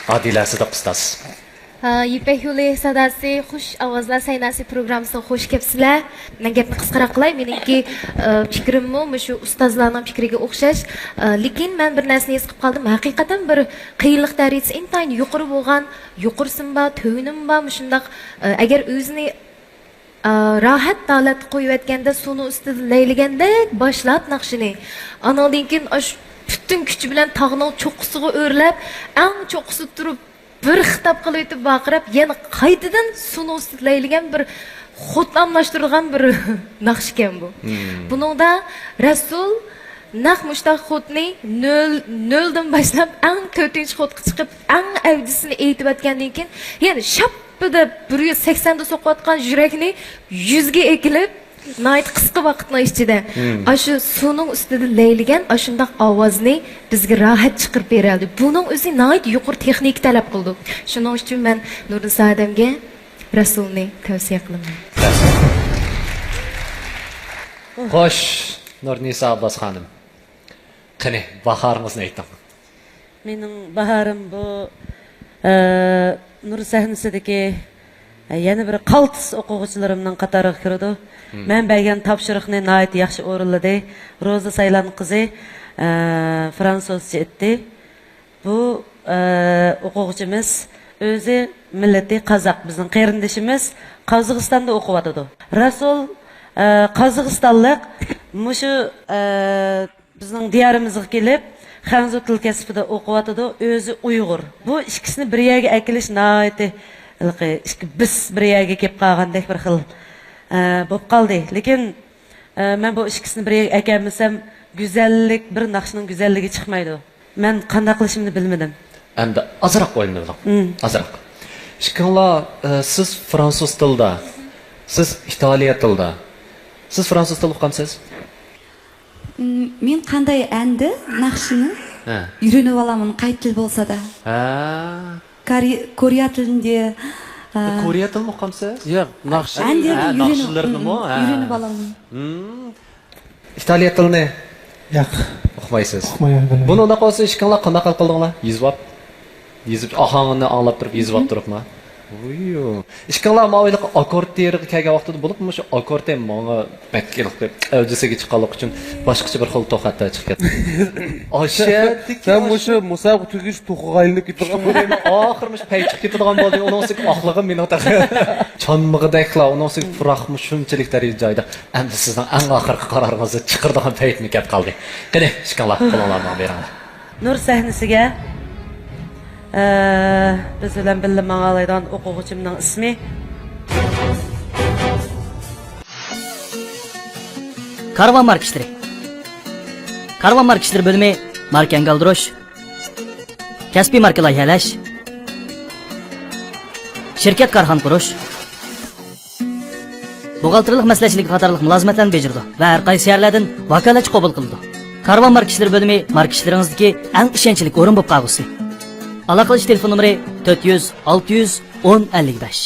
ئادىلە سىدىق ئۇستاز. ھە، يىپەك يولى ساداسى، خۇش ئاۋازلار سەھناسى پروگراممىسىغا خۇش كەپسىلەر. مەن گەپنى قىسقىراق قىلاي. مېنىڭكى، ئە، پىكرىممۇ مۇشۇ ئۇستازلارنىڭ پىكرىگە ئوخشاش. ئە، لېكىن مەن بىر نەرسىنى ھېس قىلىپ قالدىم. ھەقىقەتەن بىر قىيىنلىق دەرىجىسى ئىنتايىن يۇقىرى بولغان، يۇقىرىسىمۇ بار، تۆۋىنىمۇ بار. مۇشۇنداق، ئە، ئەگەر ئۆزىنى ئا، راھەت ھالەتتە قويۇۋەتكەندە سۇنىڭ ئۈستىدە لەيلىگەندەك باشلاپ ناخشىنى. ئانىڭدىن كېيىن ئاشۇ پۈتۈن كۈچى بىلەن تاغنىڭ چوققىسىغا ئۆرلەپ، ئەڭ چوققىسىدا تۇرۇپ بىر خىتاب قىلىۋېتىپ ۋارقىراپ، يەنە قايتىدىن سۇنىڭ ئۈستىدە لەيلىگەن بىر خوتلاملاشتۇرىدىغان بىر ناخشىكەن بۇ. مم. بۇنىڭدا رەسۇل نەق مۇشتاق خودنى نۆل، نۆلدىن باشلاپ ئەڭ تۆتىنچى خودقا چىقىپ، ئەڭ ئەۋجىسىنى ئېيتىۋەتكەندىن كېيىن، يەنە شاپپىدە بىر يۈز سەكسەندە سوقۇۋاتقان يۈرەكنى يۈزگە ئېكىلىپ، ناھايىتى قىسقا ۋاقىتنىڭ ئىچىدە مم. ئاشۇ سۇنىڭ ئۈستىدە لەيلىگەن ئاشۇنداق ئاۋازنى بىزگە راھەت چىقىرىپ بېرەلىدى. بۇنىڭ ئۆزى ناھايىتى يۇقىرى تېخنىكا تەلەپ قىلىدۇ. شۇنىڭ ئۈچۈن مەن نۇرنىسا ھەدەمگە رەسۇلنى تەۋسىيە قىلىمەن. خوش. نۇرنىسا ئابباس خانىم، قېنى، باھارىڭىزنى ئېيتىڭ. مېنىڭ باھارىم بۇ، ئە، نۇر سەھنىسىدىكى، ئە، يەنە بىر قالتىس ئوقۇغۇچىلىرىمنىڭ قاتارىغا كىرىدۇ. مەن بەرگەن تاپشۇرۇقنى ناھايىتى ياخشى ئورۇنلىدى. روزا سايلان قىزى، ئە، فرانسۇزچە ئېيتتى. بۇ، ئە، ئوقۇغۇچىمىز ئۆزى مىللىتى قازاق، بىزنىڭ قېرىندىشىمىز، قازاقىستاندا ئوقۇۋاتىدۇ. رەسۇل، ئە، قازاقىستانلىق، مۇشۇ، ئە، بىزنىڭ دىيارىمىزغا كېلىپ، خەنزۇ تىل كەسپىدە ئوقۇۋاتىدۇ، ئۆزى ئۇيغۇر. بۇ ئىككىسىنى بىر يەرگە ئەكېلىش ناھايىتى، ھېلىقى ئىككى بىس بىر يەرگە كېلىپ قالغاندەك بىر خىل، ئە، بولۇپ قالدى. لېكىن، ئە، مەن بۇ ئىككىسىنى بىر يەرگە ئەكەلمىسەم، گۈزەللىك، بىر ناخشىنىڭ گۈزەللىكى چىقمايدۇ. مەن قانداق قىلىشىمنى بىلمىدىم. ئەمدى ئازراق ئويلىنىۋېلىڭ. ئازراق. ئىككىڭلار، ئە، سىز فرانسۇز تىلدا، سىز ئىتالىيە تىلدا. سىز فرانسۇز تىلى ئۇقامسىز؟ م، مەن قانداق ئەمدى ناخشىنى ئۈيرىنىۋالامەن، قايسى تىل بولسا دا. ھە. كارى-، كورېيە تىلىنى، ئە، كورېيە تىلىنى ئۇقامسىز؟ ياق، ناخشا. ئەمدى ھە، ئۈيرىنىۋ-، ناخشىلىرىنىمۇ، ھە. ئۈيرىنىۋالامەن. ئىتالىيە تىلىنى؟ ياق. ئۇقمايسىز؟ ئۇقمايمەن، بىلمەيمەن. بۇنى ئۇنداق بولسا ئىككىڭلار قانداق ھەل قىلدىڭلار؟ يېزىۋاپ. يېزىپ، ئاھاڭىنى ئاڭلاپ تۇرۇپ، يېزىۋاپ تۇرۇپما؟ ۋۇيۇ. ئىككىڭلار ماۋۇ ھېلىقى ئاككورد تېرىغا كەلگەن ۋاقتىدا بولۇپمۇ مۇشۇ ئاككوردى ماڭا بەك ھېلىقى ئەۋجىسىگە چىققانلىقى ئۈچۈن باشقىچە بىر خىل توخەتتە چىقىپ كەتتى. ئاشەدىكى سەن مۇشۇ مۇسابىقە تۈگىگىچە توخۇغا ئايلىنىپ كېتىدىغان بولدۇڭ. ئاخىرى مۇشۇ پەي چىقىپ كېتىدىغان بولدى. ئۇنىڭ ئۈستىگە ئاقلىقىم مېنىڭ تېخى چانمىغۇدەكلا، ئۇنىڭ ئۈستىگە پۇراقمۇ شۇنچىلىك دەرىجىدە جايدا. ئەمدى سىزنىڭ ئەڭ ئاخىرقى قارارىڭىزنى چىقىرىدىغان پەيتمۇ كەپ قالدى. قېنى، ئىككىڭلار قولۇڭلارنى ماڭا بېرىڭلار. نۇر سەھنىسىگە، ئە، بىز بىلەن بىللە ماڭالايدىغان ئوقۇغۇچىمنىڭ ئىسمى. كارۋان ماركا ئىشلىرى. كارۋان ماركا ئىشلىرى بۆلۈمى ماركا ئەنگە ئالدۇرۇش، كەسپىي ماركا لايىھەلەش، شىركەت، كارخانا قۇرۇش، بوغالتىرلىق مەسلىھەتچىلىكى قاتارلىق مۇلازىمەتلەرنى بېجىرىدۇ ۋە ھەر قايسى شەھەرلەردىن ۋاكالەتچى قوبۇل قىلىدۇ. كارۋان ماركا ئىشلىرى بۆلۈمى ماركا ئىشلىرىڭىزدىكى ئەڭ ئىشەنچلىك ئورۇن بولۇپ قالغۇسى. ئالاقىلىشىش تېلېفون نومۇرى: تۆت يۈز، ئالتە يۈز، ئون، ئەللىك بەش.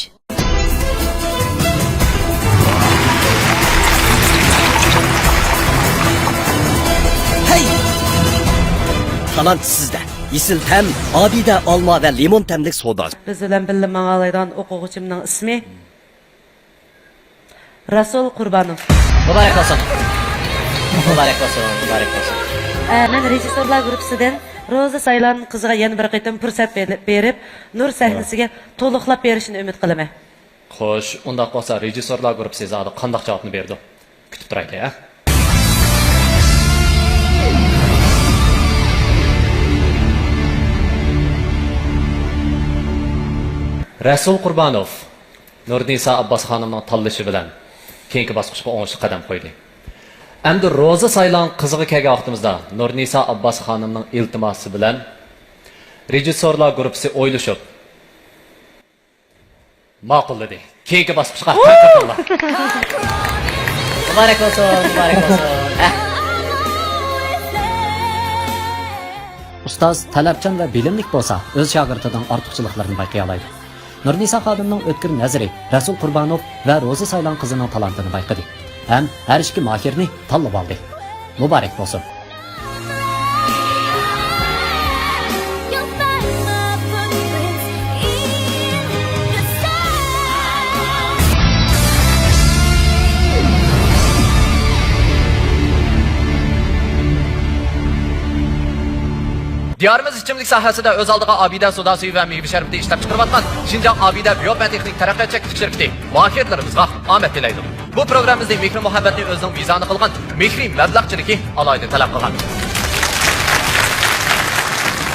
ھەي! تالانت سىزدە. ئېسىل تەم، ئابىدە ئالما ۋە لىمون تەملىك سودا. بىز بىلەن بىللە ماڭالايدىغان ئوقۇغۇچىمنىڭ ئىسمى رەسۇل قۇربانوف. مۇبارەك بولسۇن. مۇبارەك بولسۇن، مۇبارەك بولسۇن. ئە، مەن رېژىسسورلار گۇرۇپپىسىدىن روزا سايلان قىزىغا يەنە بىر قېتىم پۇرسەت بېرىپ، بېرىپ، نۇر سەھنىسىگە تولۇقلاپ بېرىشىنى ئۈمىد قىلىمەن. خوش، ئۇنداق بولسا رېژىسسورلار گۇرۇپپىسى زادى قانداق جاۋابنى بېرىدۇ؟ كۈتۈپ تۇرايلى، ھە؟ رەسۇل قۇربانوف نۇرنىسا ئابباس خانىمنىڭ تاللىشى بىلەن كېيىنكى باسقۇچقا ئوڭۇشلۇق قەدەم قويدى. ئەمدى روزا سايلان قىزىغا كەلگەن ۋاقتىمىزدا، نۇرنىسا ئابباس خانىمنىڭ ئىلتىماسى بىلەن رېژىسسورلار گۇرۇپپىسى ئويلىشىپ، ماقۇللىدى. كېيىنكى باسقۇچقا تارقىتىڭلار. مۇبارەك بولسۇن، مۇبارەك بولسۇن. ھە. ئۇستاز تەلەپچان ۋە بىلىملىك بولسا، ئۆز شاگىرتىنىڭ ئارتۇقچىلىقلىرىنى بايقىيالايدۇ. نۇرنىسا خانىمنىڭ ئۆتكۈر نەزىرى رەسۇل قۇربانوف ۋە روزا سايلان قىزىنىڭ تالانتىنى بايقىدى ھەم ھەر ئىككى ماھىرنى تاللىۋالدى. مۇبارەك بولسۇن! دىيارىمىز ئىچىملىك ساھەسىدە ئۆز ئالدىغا ئابىدە سودا سۈيى ۋە مېۋە شەربىتى ئىشلەپچىقىرىۋاتقان شىنجاڭ ئابىدە بىيو پەن تېخنىك تەرەققىيات چەكلىك شىركىتى ماھىرلىرىمىزغا ئامەت تىلەيدۇ. بۇ پروگراممىمىزنى مېھرى-مۇھەببەتنى ئۆزىنىڭ ۋىزانى قىلغان مېھرى مەبلەغچىلىكى ئالاھىدە تەلەپ قىلغان.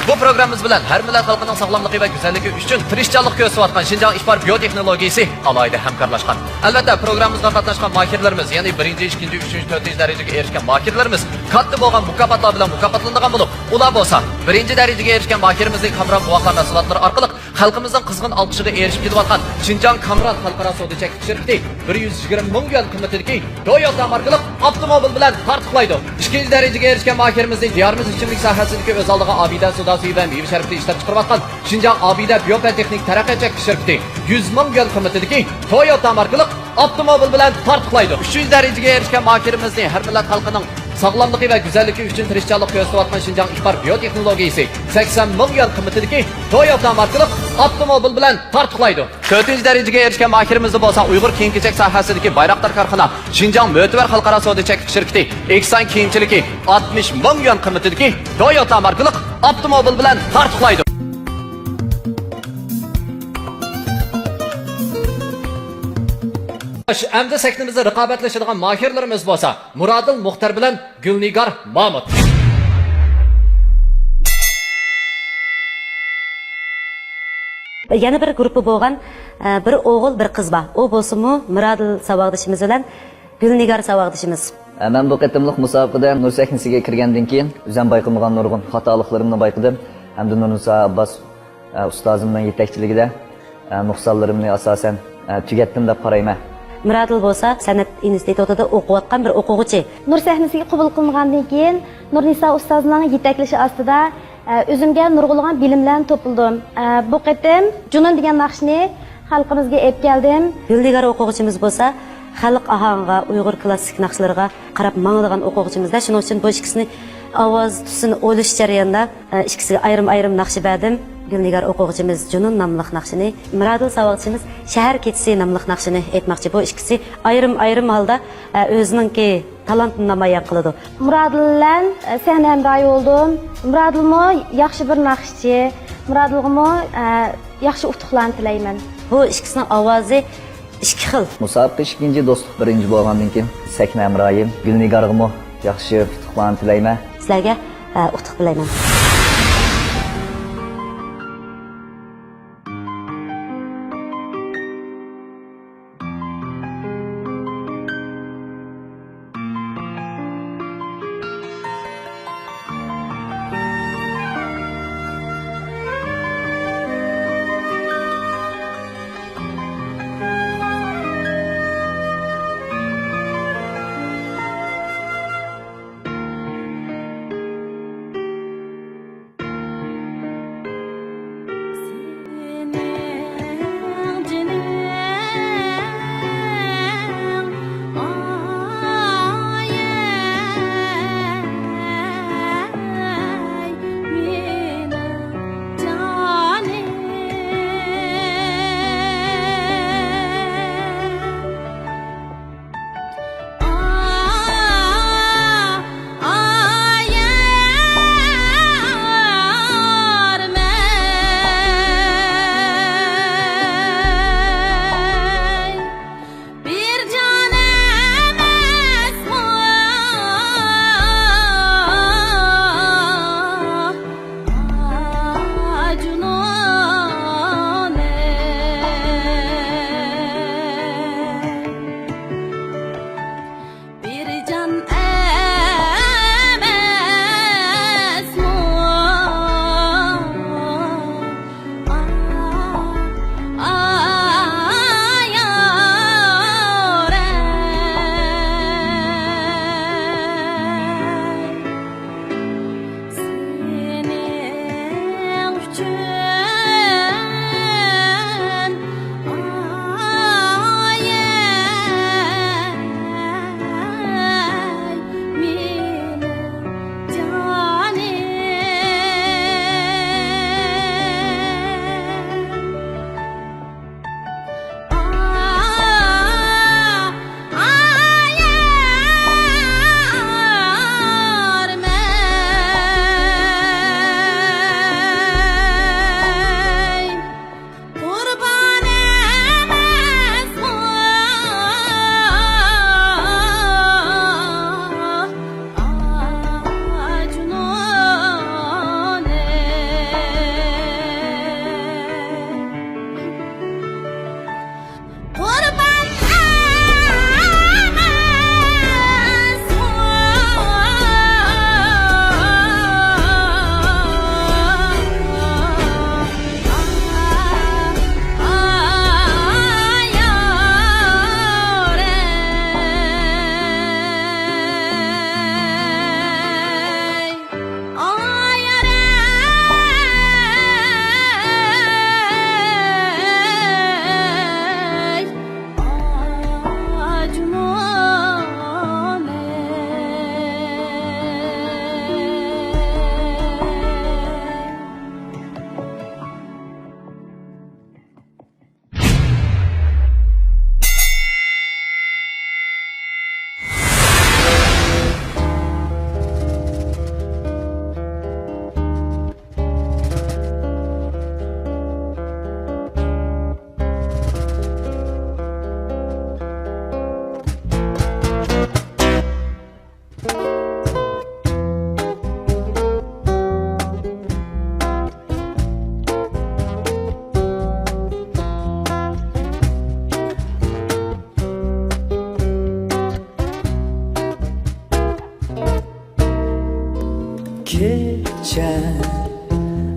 بۇ پروگراممىمىز بىلەن ھەر مىللەت خەلقىنىڭ ساغلاملىقى ۋە گۈزەللىكى ئۈچۈن تىرىشچانلىق كۆرسىتىۋاتقان شىنجاڭ ئىپار بىيو تېخنولوگىيىسى ئالاھىدە ھەمكارلاشقان. ئەلۋەتتە، پروگراممىمىزغا قاتناشقان ماھىرلىرىمىز، يەنى بىرىنچى، ئىككىنچى، ئۈچىنچى، تۆتىنچى دەرىجىگە ئېرىشكەن ماھىرلىرىمىز كاتتا بولغان مۇكاپاتلار بىلەن مۇكاپاتلىنىدىغان بولۇپ، ئۇلار بولسا بىرىنچى دەرىجىگە ئېرىشكەن ماھىرىمىزنى كامران بوۋاقلار مەھسۇلاتلىرى ئارقىلىق خەلقىمىزنىڭ قىزغىن ئالقىشىغا ئېرىشىپ كېلىۋاتقان شىنجاڭ كامران خەلقئارا سودا چەكلىك شىركىتى بىر يۈز يىگىرمە مىڭ يۈەن قىممىتىدىكى تويوتا ماركىلىق ئاپتوموبىل بىلەن تارتۇقلايدۇ. ئىككىنچى دەرىجىگە ئېرىشكەن ماھىرىمىزنى دىيارىمىز ئىچىملىك ساھەسىدىكى ئۆز ئالدىغا ئابىدە سودا سۈيى ۋە مېۋە شەربىتى ئىشلەپچىقىرىۋاتقان شىنجاڭ ئابىدە بىيو پەن تېخنىك تەرەققىيات چەكلىك شىركىتى يۈز مىڭ يۈەن قىممىتىدىكى تويوتا ماركىلىق ئاپتوموبىل بىلەن تارتۇقلايدۇ. ئۈچىنچى دەرىجىگە ئېرىشكەن ماھىرىمىزنى ھەر مىللەت خەلقىنىڭ ساغلاملىقى ۋە گۈزەللىكى ئۈچۈن تىرىشچانلىق كۆرسىتىۋاتقان شىنجاڭ ئىپار بىيوتېخنولوگىيىسى سەكسەن مىڭ يۈەن قىممىتىدىكى تويوتا ماركىلىق ئاپتوموبىل بىلەن تارتۇقلايدۇ. تۆتىنچى دەرىجىگە ئېرىشكەن ماھىرىمىزنى بولسا ئۇيغۇر كىيىم-كېچەك ساھەسىدىكى بايراقدار كارخانا شىنجاڭ مۆتىۋەر خەلقئارا سودا چەكلىك شىركىتى ئېھسان كىيىمچىلىكى ئاتمىش مىڭ يۈەن قىممىتىدىكى تويوتا ماركىلىق ئاپتوموبىل بىلەن تارتۇقلايدۇ. ئەمدى سەھنىمىزدە رىقابەتلىشىدىغان ماھىرلىرىمىز بولسا مۇرادىل مۇختەر بىلەن گۈلنىگار مامۇت. يەنە بىر گۇرۇپپا بولغان، ئە، بىر ئوغۇل، بىر قىز بار. ئۇ بولسىمۇ مۇرادىل ساۋاقدىشىمىز بىلەن گۈلنىگار ساۋاقدىشىمىز. ئە، مەن بۇ قېتىملىق مۇسابىقىدە نۇر سەھنىسىگە كىرگەندىن كېيىن ئۆزۈم بايقىمىغان نۇرغۇن خاتالىقلىرىمنى بايقىدىم ھەمدە نۇرنىسا ئابباس ئە، ئۇستازىمنىڭ يېتەكچىلىكىدە، ئە، نۇقسانلىرىمنى ئاساسەن، ئە، تۈگەتتىم دەپ قارايمەن. مۇرادىل بولسا سەنئەت ئىنستىتۇتىدا ئوقۇۋاتقان بىر ئوقۇغۇچى. نۇر سەھنىسىگە قوبۇل قىلىنغاندىن كېيىن، نۇرنىسا ئۇستازنىڭ يېتەكلىشى ئاستىدا، ئە، ئۆزۈمگە نۇرغۇنلىغان بىلىملەرنى توپلىدىم. ئە، بۇ قېتىم جۇنۇن دېگەن ناخشىنى خەلقىمىزگە ئېلىپ كەلدىم. گۈلنىگار ئوقۇغۇچىمىز بولسا خەلق ئاھاڭىغا، ئۇيغۇر كلاسسىك ناخشىلىرىغا قاراپ ماڭىدىغان ئوقۇغۇچىمىزدا، شۇنىڭ ئۈچۈن بۇ ئىككىسىنى ئاۋاز تۈسىنى ئويلىشىش جەريانىدا، ئىككىسىگە ئايرىم-ئايرىم ناخشا بەردىم. گۈلنىگار ئوقۇغۇچىمىز جۇنۇن ناملىق ناخشىنى، مۇرادىل ساۋاقچىمىز شەھەر كېچىسى ناملىق ناخشىنى ئېيتماقچى. بۇ ئىككىسى ئايرىم-ئايرىم ھالدا، ئۆزىنىڭكى تالانتىنى نامايان قىلىدۇ. مۇرادىل بىلەن سەھنە ھەمراھى بولدۇم. مۇرادىلمۇ ياخشى بىر ناخشىچى. مۇرادىلغىمۇ ياخشى ئۇتۇقلارنى تىلەيمەن. بۇ ئىككىسىنىڭ ئاۋازى ئىككى خىل. مۇسابىقە ئىككىنچى، دوستلۇق بىرىنچى بولغاندىن كېيىن سەھنە ھەمراھىم گۈلنىگارغىمۇ ياخشى ئۇتۇقلارنى تىلەيمەن. سىلەرگە، ئە، ئۇتۇق تىلەيمەن.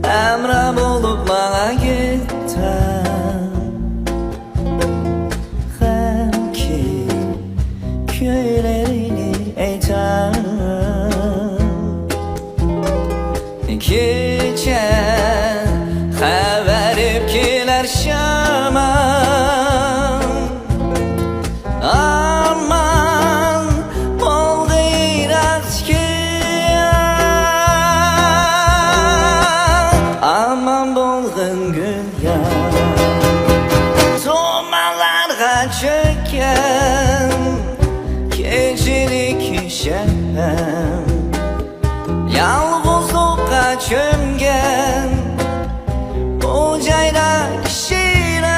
ھەمراھ بولۇپ ماڭا گىتار، غەمكىن كۈيلىرىنى ئېيتار. كېچە خەۋەر كېلەر شامان، ئامان بولغىن ئاقتىكى يار، ئامان بولغىن گۈل يار. تۇمانلارغا چۆككەن كېچىدىكى شەبنەم، يالغۇزلۇققا چۆمگەن بۇ جايدا كىشىلەر،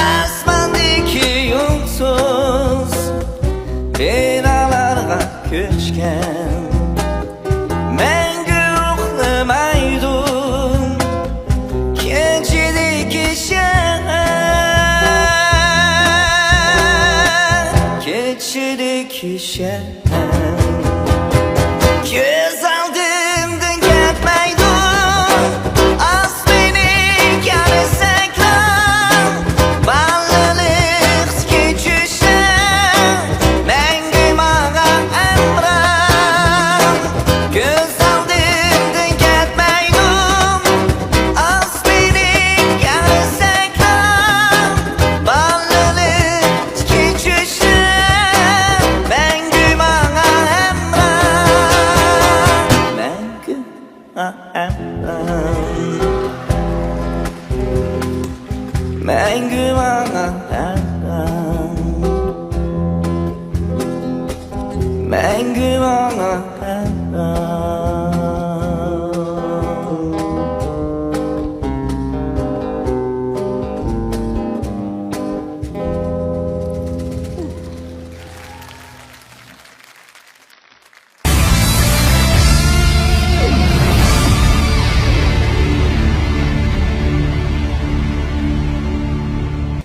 ئاسماندىكى يۇلتۇز بىنالارغا كۆچكەن، مەڭگۈ ئۇخلىمايدۇ كېچىدىكى شەھەر، كېچىدىكى شەھەر. كۆز ئالدىمدىن كەتمەيدۇ ئاز مېنى كەلسەكلا، بالىلىقتىكى چۈشلەر مەڭگۈ ماڭا ھەمراھ. كۆز ئالدىمدىن كەتمەيدۇ ئاز مېنى كەلسەكلا، بالىلىق كېچىشىم مەڭگۈ ماڭا ھەمراھ. مەڭگۈ ماڭا ھەمراھ. مەڭگۈ ماڭا ھەمراھ. مەڭگۈ ماڭا ھەمراھ.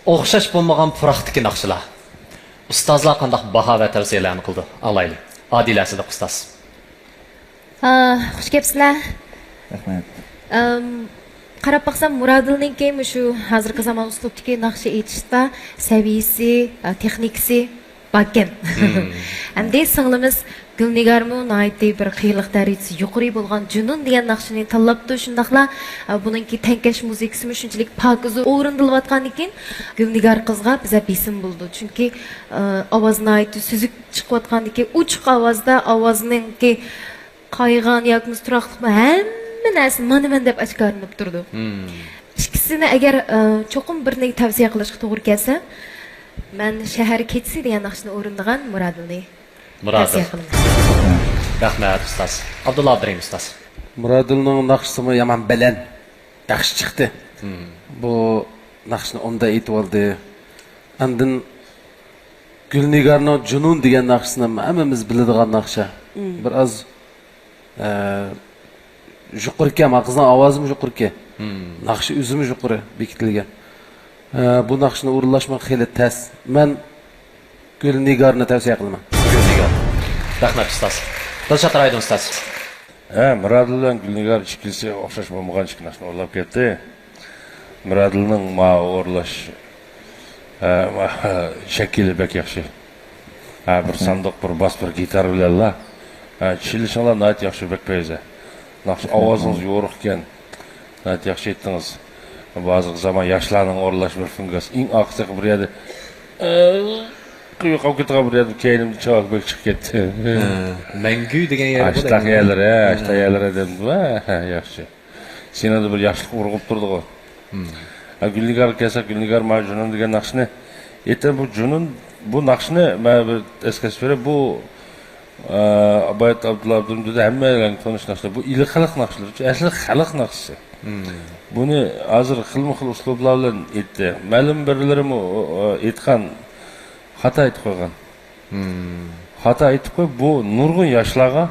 ئوخشاش بولمىغان پۇراقتىكى ناخشىلار. ئۇستازلار قانداق باھا ۋە تەۋسىيەلەرنى قىلىدۇ؟ ئاڭلايلى. ئادىلە سىدىق ئۇستاز. ھا، خۇش كەپسىلەر. رەھمەت. ئەم، قاراپ باقسام، مۇرادىلنىڭكى مۇشۇ ھازىرقى زامان ئۇسلۇبتىكى ناخشا ئېيتىشتا سەۋىيىسى، ئا، تېخنىكىسى باركەن. ھەمدە سىڭلىمىز گۈلنىگارمۇ ناھايىتى بىر قىيىنلىق دەرىجىسى يۇقىرى بولغان جۇنۇن دېگەن ناخشىنى تاللاپتۇ. شۇنداقلا، ئا، بۇنىڭكى تەڭكەش مۇزىكىسىمۇ شۇنچىلىك پاكىز ئورۇندىلىۋاتقاندىكىن، گۈلنىگار قىزغا بىزە بېسىم بولىدۇ. چۈنكى، ئا، ئاۋاز ناھايىتى سۈزۈك چىقىۋاتقاندىكى ئوچۇق ئاۋازدا ئاۋازنىڭكى قايغان ياكى تۇراقلىقمۇ ھەممە نەرسە مانا مەن دەپ ئاشكارىلىنىپ تۇرىدۇ. مم. ئىككىسىنى ئەگەر، ئە، چوقۇم بىرنى تەۋسىيە قىلىشقا توغرا كەلسە، مەن شەھەر كېچىسى دېگەن ناخشىنى ئورۇندىغان مۇرادىلنى مۇرادىل. تەۋسىيە قىلىمەن. رەھمەت، ئۇستاز. ئابدۇللا ئابدۇرېھىم ئۇستاز. مۇرادىلنىڭ ناخشىسىمۇ يامان بەلەن. ياخشى چىقتى. مم. بۇ ناخشىنى ئوبدان ئېيتىۋالدى. ئاندىن گۈلنىگارنىڭ جۇنۇن دېگەن ناخشىسىنى ھەممىمىز بىلىدىغان ناخشا. مم. بىر ئاز، ئە، يۇقىرىكەن، ما قىزنىڭ ئاۋازىمۇ يۇقىرىكەن. مم. ناخشا ئۆزىمۇ يۇقىرى بېكىتىلگەن. ئە، بۇ ناخشىنى ئورۇنلاشمۇ خېلى تەس. مەن گۈلنىگارنى تەۋسىيە قىلىمەن. گۈلنىگار. رەھمەت، ئۇستاز. دىلشات رايدىن ئۇستاز. ھە، مۇرادىل بىلەن گۈلنىگار ئىككىلىسى ئوخشاش بولمىغان ئىككى ناخشىنى ئورۇنلاپ كەتتى. مۇرادىلنىڭ ماۋۇ ئورۇنلاش، ھە، شەكلى بەك ياخشى. ھە، بىر ساندۇق، بىر باس، بىر گىتار بىلەنلا. ھە، چېلىشىڭلار ناھايىتى ياخشى، بەك پەيزە. ناخشا ئاۋازىڭىز يورۇق ئىكەن. ناھايىتى ياخشى ئېيتتىڭىز. ھازىرقى زامان ياشلارنىڭ ئورۇنلاش بىر فىنگاس. ئىڭ ئارقىسىغا بىر يەردە، ئە، يوقاپ كېتىدىغان بىر يەردە كەينىمدە چاۋاك بەك چىقىپ كەتتى. ھە، مەڭگۈ دېگەن يەر بۇ ئاشتاق دەيمەن. يەرلىرى، ھە، ھە. ئاشتاق يەرلىرى دەمدىما، ھە، ياخشى. سېنىڭدە بىر ياشلىق ئۇرغۇپ تۇرىدىغۇ. ھە، گۈلنىگارغا كەلسەك، گۈلنىگار مانا جۇنۇن دېگەن ناخشىنى ئېيتتى. بۇ جۇنۇن، بۇ ناخشىنى مەن بىر ئەسكەرتىپ بېرەي. بۇ، ئە، ئابايات ئابدۇللا ئابدۇمدۇدا ھەممەيلەنگە تونۇش ناخشا. بۇ ئىلى خەلق ناخشىلىرى. ئەسلى خەلق ناخشىسى. بۇنى ھازىر خىلمۇ خىل ئۇسلۇبلار بىلەن ئېيتتى. مەلۇم بىرلىرىمۇ، ئە، ئېيتقان، خاتا ئېيتىپ قويغان. خاتا ئېيتىپ قويۇپ، بۇ نۇرغۇن ياشلارغا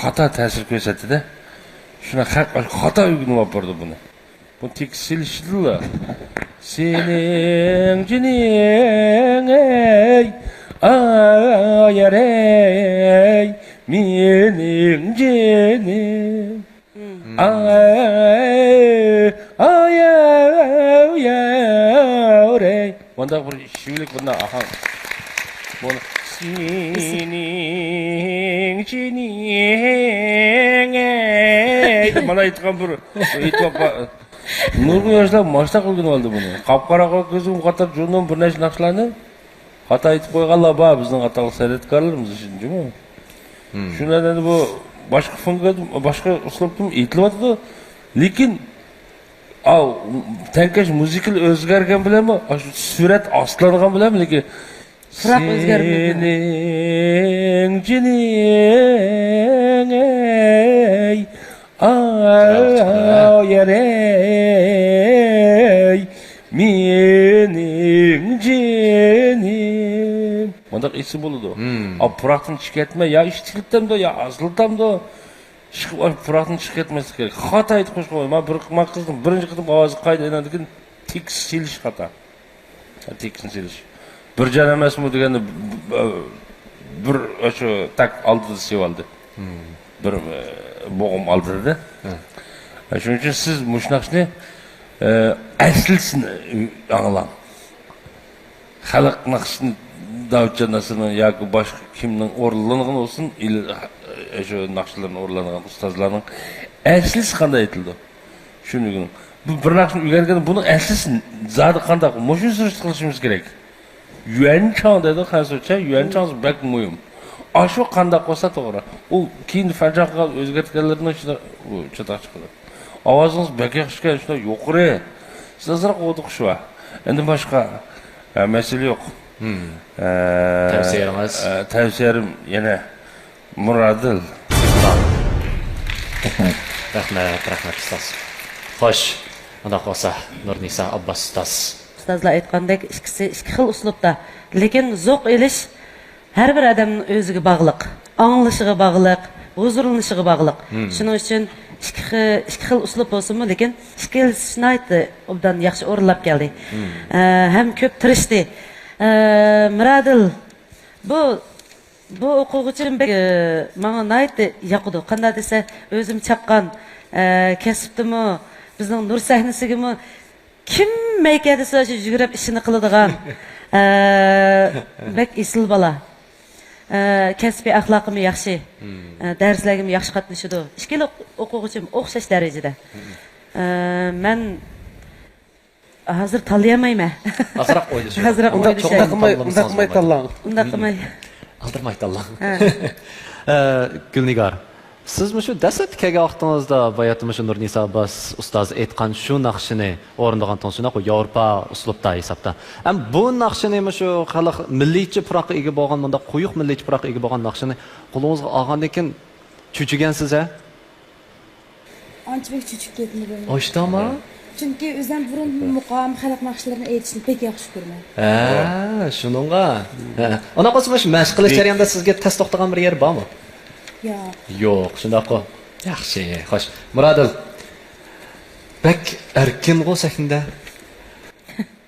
خاتا تەسىر كۆرسەتتى-دە. شۇنداق خەق خاتا ئۆگىنىپ ئاپىرىدۇ بۇنى. بۇ تېكىست سېلىشىدىلا. سېنىڭ جېنىڭ ئەي، ئايار ئەي، مېنىڭ جېنىم. ئاي، ئاي، ئاي، ئاي، ئاي. مۇنداق بىر شىۋىلىك بۇنداق ئاھاڭ. بۇنى سېنىڭ جېنىڭ، ئەي، دەپ مانا ئېيتقان بىر، بىر ئېيتىۋاتقان. نۇرغۇن ياشلار ماشتاق قىلغىنى ئالدى بۇنى. قاپقارا قىلىپ كۆزۈم قاتار جۇندۇم بىر نەچچە ناخشىلارنى. خاتا ئېيتىپ قويغانلار بار بىزنىڭ ئاتاقلىق سەنئەتكارلىرىمىز ئۈچۈن جۇمۇ. شۇنىڭ بىلەن بۇ باشقا فونغا، باشقا ئۇسلۇبتىمۇ ئېيتىلىۋاتىدۇ. لېكىن، ئاۋ، تەڭكەش مۇزىكىلا ئۆزگەرگەن بىلەنمۇ، ئاشۇ سۈرەت ئاستلانغان بىلەنمۇ، لېكىن پۇراق ئۆزگەرمىدى. سېنىڭ جېنىڭ، ئەي، ئايار، ئەي، مېنىڭ جېنىم. مۇنداق ئېيتسا بولىدۇ. ئا، پۇراقتىن چىقىۋەتمە، يا ئىشتىكلىتەمدۇ، يا ئازلىتامدۇ. چىقىپ، ئاشۇ پۇراقتىن چىقىپ كەتمەسلىك كېرەك. خاتا ئېيتىپ قويۇشقا بولمايدۇ. ما بىر، ما قىزنىڭ بىرىنچى قېتىم ئاۋازى قايتا ئايلاندىن كېيىن تېكىست سېلىش خاتا. تېكىستنى سېلىش. بىر جان ئەمەسمۇ دېگەندە، ب-، ب-، بىر شۇ تاك ئالدىدا سېلىۋالدى. بىر، ئە، بوغۇم ئالدىدا. شۇنىڭ ئۈچۈن سىز مۇشۇ ناخشىنى، ئە، ئەسلىسىنى ئاڭلاڭ. خەلق ناخشىسىنى داۋۇتجان ناسىرنىڭ ياكى باشقا كىمنىڭ ئورۇنلىغىنى بولسۇن، ئىل-، شۇ ناخشىلارنى ئورۇنلىغان ئۇستازلارنىڭ ئەسلىسى قانداق ئېيتىلىدۇ؟ شۇنى ئۆگىنىڭ. بۇ بىر ناخشىنى ئۆگەنگەندە بۇنىڭ ئەسلىسى زادى قانداق؟ مۇشۇنى سۈرۈشتە قىلىشىمىز كېرەك. يۈەنچاڭ دەيدۇ خەنزۇچە، يۈەنچاڭ بەك مۇھىم. ئاشۇ قانداق بولسا توغرا. ئۇ كېيىن فەنچاڭغا ئۆزگەرتكەنلىرىنى شۇنداق، ئۇ چاتاق چىقىدۇ. ئاۋازىڭىز بەك ياخشىكەن، شۇنداق يۇقىرى. سىز ئازراق ئوتۇقۇش بار. ئەندى باشقا، ئە، مەسىلە يوق. ئە، تەۋسىيەڭىز؟ ئە، تەۋسىيەم يەنە مۇرادىل. رەھمەت، رەھمەت، ئۇستاز. خوش، ئۇنداق بولسا، نۇرنىسا ئابباس ئۇستاز. ئۇستازلار ئېيتقاندەك، ئىككىسى ئىككى خىل ئۇسلۇبتا. لېكىن زوق ئېلىش ھەر بىر ئادەمنىڭ ئۆزىگە باغلىق، ئاڭلىشىغا باغلىق، ھۇزۇرلىنىشىغا باغلىق. شۇنىڭ ئۈچۈن ئىككى خى-، ئىككى خىل ئۇسلۇب بولسىمۇ، لېكىن ئىككىلىسى ناھايىتى ئوبدان ياخشى ئورۇنلاپ كەلدى. ئە، ھەم كۆپ تىرىشتى. ئە، مىرادىل، بۇ، بۇ ئوقۇغۇچىم بەك، ئە، ماڭا ناھايىتى ياقىدۇ. قانداق دېسە، ئۆزۈم چاققان، ئە، كەسىپتىمۇ، بىزنىڭ نۇر سەھنىسىگىمۇ كىم مەيكە دېسە شۇ يۈگۈرۈپ ئىشىنى قىلىدىغان، ئە، بەك ئېسىل بالا. ئە، كەسپىي ئەخلاقىمۇ ياخشى. ئە، دەرسلەرگىمۇ ياخشى قاتنىشىدۇ. ئىككىلا ئوقۇغۇچىم ئوخشاش دەرىجىدە. ئە، مەن ھازىر تاللىيالمايمەن. ئازراق ئويلىشىڭ. ئازراق ئۇنداق، ئويلىشاي. ئۇنداق قىلماي، ئۇنداق قىلماي تاللاڭ. ئۇنداق قىلماي. ئالدىرىماي تاللاڭ. ھە. ئە، گۈلنىگار، سىز مۇشۇ دەسلەپتە كەلگەن ۋاقتىڭىزدا باياتىن مۇشۇ نۇرنىسا ئابباس ئۇستاز ئېيتقان شۇ ناخشىنى ئورۇندىغانتىڭىز شۇنداققۇ، ياۋروپا ئۇسلۇبتا ھېسابتا. ئەم، بۇ ناخشىنى مۇشۇ خەلق مىللىيچە پۇراققا ئىگە بولغان، مۇنداق قويۇق مىللىيچە پۇراققا ئىگە بولغان ناخشىنى قولىڭىزغا ئالغاندىن كېيىن چۆچۈگەنسىز ھە؟ ئانچە بەك چۆچۈپ كەتمىدىم. ئاشتاما؟ چۈنكى ئۆزۈم بۇرۇن مۇقام، خەلق ناخشىلىرىنى ئېيتىشنى بەك ياخشى كۆرىمەن. ھە، شۇنىڭغا. ھە. ئۇنداق بولسا مۇشۇ مەشىق قىلىش جەريانىدا سىزگە تەس توختىغان بىر يەر بارمۇ؟ ياق. يوق، شۇنداققۇ. ياخشى، خوش. مۇرادىل، بەك ئەركىنغۇ سەھنىدە.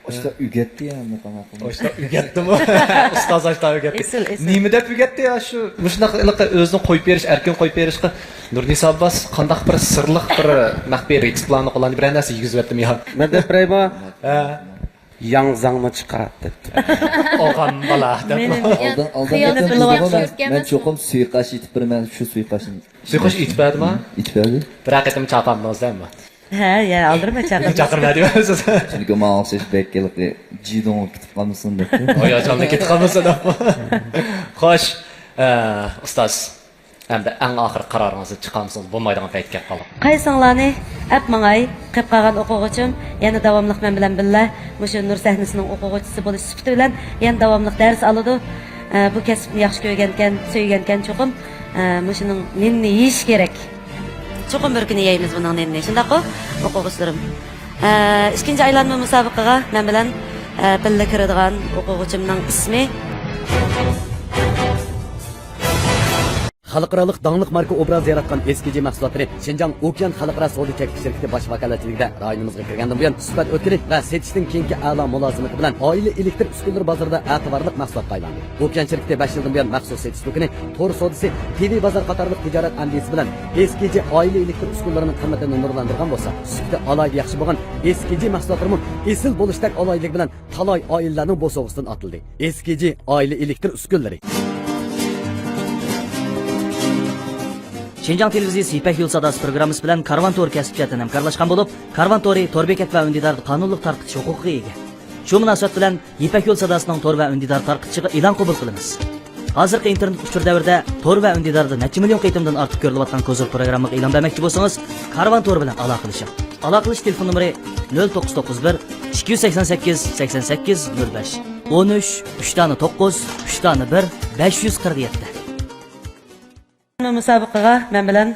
ئاشتا ئۆگەتتى يا، مۇقام ئاقىمىز. ئاشتا ئۆگەتتىمۇ؟ ئۇستاز ئاشتا ئۆگەتتى. ئېسىل، ئېسىل. نېمە دەپ ئۆگەتتى يا شۇ؟ مۇشۇنداق ھېلىقى ئۆزىنى قويۇپ بېرىش، ئەركىن قويۇپ بېرىشقا نۇرنىسا ئابباس قانداق بىر سىرلىق بىر مەخپىي رېتسېپلارنى قوللاندى، بىرەر نەرسە يېگۈزۈۋەتتىمۇ يا؟ مەن دەپ بېرەيمۇ؟ ھە. ياڭزاڭنى چىقار دەپتۇ. ئوغان بالا دەپ. مېنى ئالدىن، ئالدىن خىيانەت قىلىۋاتىمەن. مەن چوقۇم سۇيىقاش ئېتىپ بېرىمەن، شۇ سۇيىقاشنى. سۇيىقاش ئېتىپ بەردىما؟ ئېتىپ بەردى. بىرەر قېتىم چاقاندىڭىز دەيمۇ؟ ھە، يا، ئالدىرىماي چاقىرىمەن. چاقىرمە دەيمەن سىز. چۈنكى ماڭا ئوخشاش بەك ھېلىقى جىدۇڭ كېتىپ قالمىسۇن دەپتۇ. ھاياجانلىق كېتىپ قالمىسۇن دەپ. خوش، ئە، ئۇستاز. ئەمدى ئەڭ ئاخىرقى قارارىڭىزنى چىقارمىسىڭىز بولمايدىغان پەيت كەپ قالدى. قايسىڭلارنى ئەپ ماڭاي، قېپ قالغان ئوقۇغۇچىم يەنە داۋاملىق مەن بىلەن بىللە مۇشۇ نۇر سەھنىسىنىڭ ئوقۇغۇچىسى بولۇش سۈپىتى بىلەن يەنە داۋاملىق دەرس ئالىدۇ. ئە، بۇ كەسىپنى ياخشى كۆرگەنكەن، سۆيگەنكەن چوقۇم، ئە، مۇشۇنىڭ نېنىنى يېيىشى كېرەك. چوقۇم بىر كۈنى يەيمىز بۇنىڭ نېنىنى. شۇنداققۇ، ئوقۇغۇچىلىرىم؟ ئە، ئىككىنچى ئايلانما مۇسابىقىگە مەن بىلەن، ئە، بىللە كىرىدىغان ئوقۇغۇچىمنىڭ ئىسمى. خەلقئارالىق داڭلىق ماركا ئوبرازى ياراتقان ئېس كېي جى مەھسۇلاتلىرى شىنجاڭ ئوكيان خەلقئارا سودا چەكلىك شىركىتى باش ۋاكالەتچىلىكىدە رايونىمىزغا كىرگەندىن بۇيان، سۈپەت ئۆتكىلى ۋە سېتىشتىن كېيىنكى ئەلا مۇلازىمىتى بىلەن ئائىلە ئېلېكتر ئۈسكۈنىلىرى بازىرىدا ئەتىۋارلىق مەھسۇلاتقا ئايلاندى. ئوكيان شىركىتى بەش يىلدىن بۇيان مەخسۇس سېتىش دۇكىنى، تور سودىسى، تىۋى بازار قاتارلىق تىجارەت ئەندىزىسى بىلەن ئېس كېي جى ئائىلە ئېلېكتر ئۈسكۈنىلىرىنىڭ قىممىتىنى نۇرلاندۇرغان بولسا، سۈپىتى ئالاھىدە ياخشى بولغان ئېس كېي جى مەھسۇلاتلىرىمۇ ئېسىل بولۇشتەك ئالاھىدىلىكى بىلەن تالاي ئائىلىلەرنىڭ بوسۇغىسىدىن ئاتىلدى. ئېس كېي جى ئائىلە ئېلېكتر ئۈسكۈنىلىرى. شىنجاڭ تېلېۋىزىيىسى يىپەك يولى ساداسى پروگراممىسى بىلەن كارۋان تورى كەسىپ جەھەتتىن ھەمكارلاشقان بولۇپ، كارۋان تورى تور بېكەت ۋە ئۈندىداردا قانۇنلۇق تارقىتىش ھوقۇقىغا ئىگە. شۇ مۇناسىۋەت بىلەن يىپەك يولى ساداسىنىڭ تور ۋە ئۈندىدار تارقىتىشىغا ئېلان قوبۇل قىلىمىز. ھازىرقى ئىنتېرنېت ئۇچۇر دەۋرىدە تور ۋە ئۈندىداردا نەچچە مىليون قېتىمدىن ئارتۇق كۆرۈلۈۋاتقان كوزىر پروگراممىغا ئېلان بەرمەكچى بولسىڭىز، كارۋان تورى بىلەن ئالاقىلىشىڭ. ئالاقىلىشىش تېلېفون نومۇرى: نۆل توققۇز توققۇز بىر، ئىككى يۈز سەكسەن سەككىز، سەكسەن سەككىز، نۆل بەش، ئون ئۈچ، ئۈچ دانە توققۇز، ئۈچ دانە بىر، بەش يۈز قىرىق يەتتە. مۇسابىقىگە مەن بىلەن،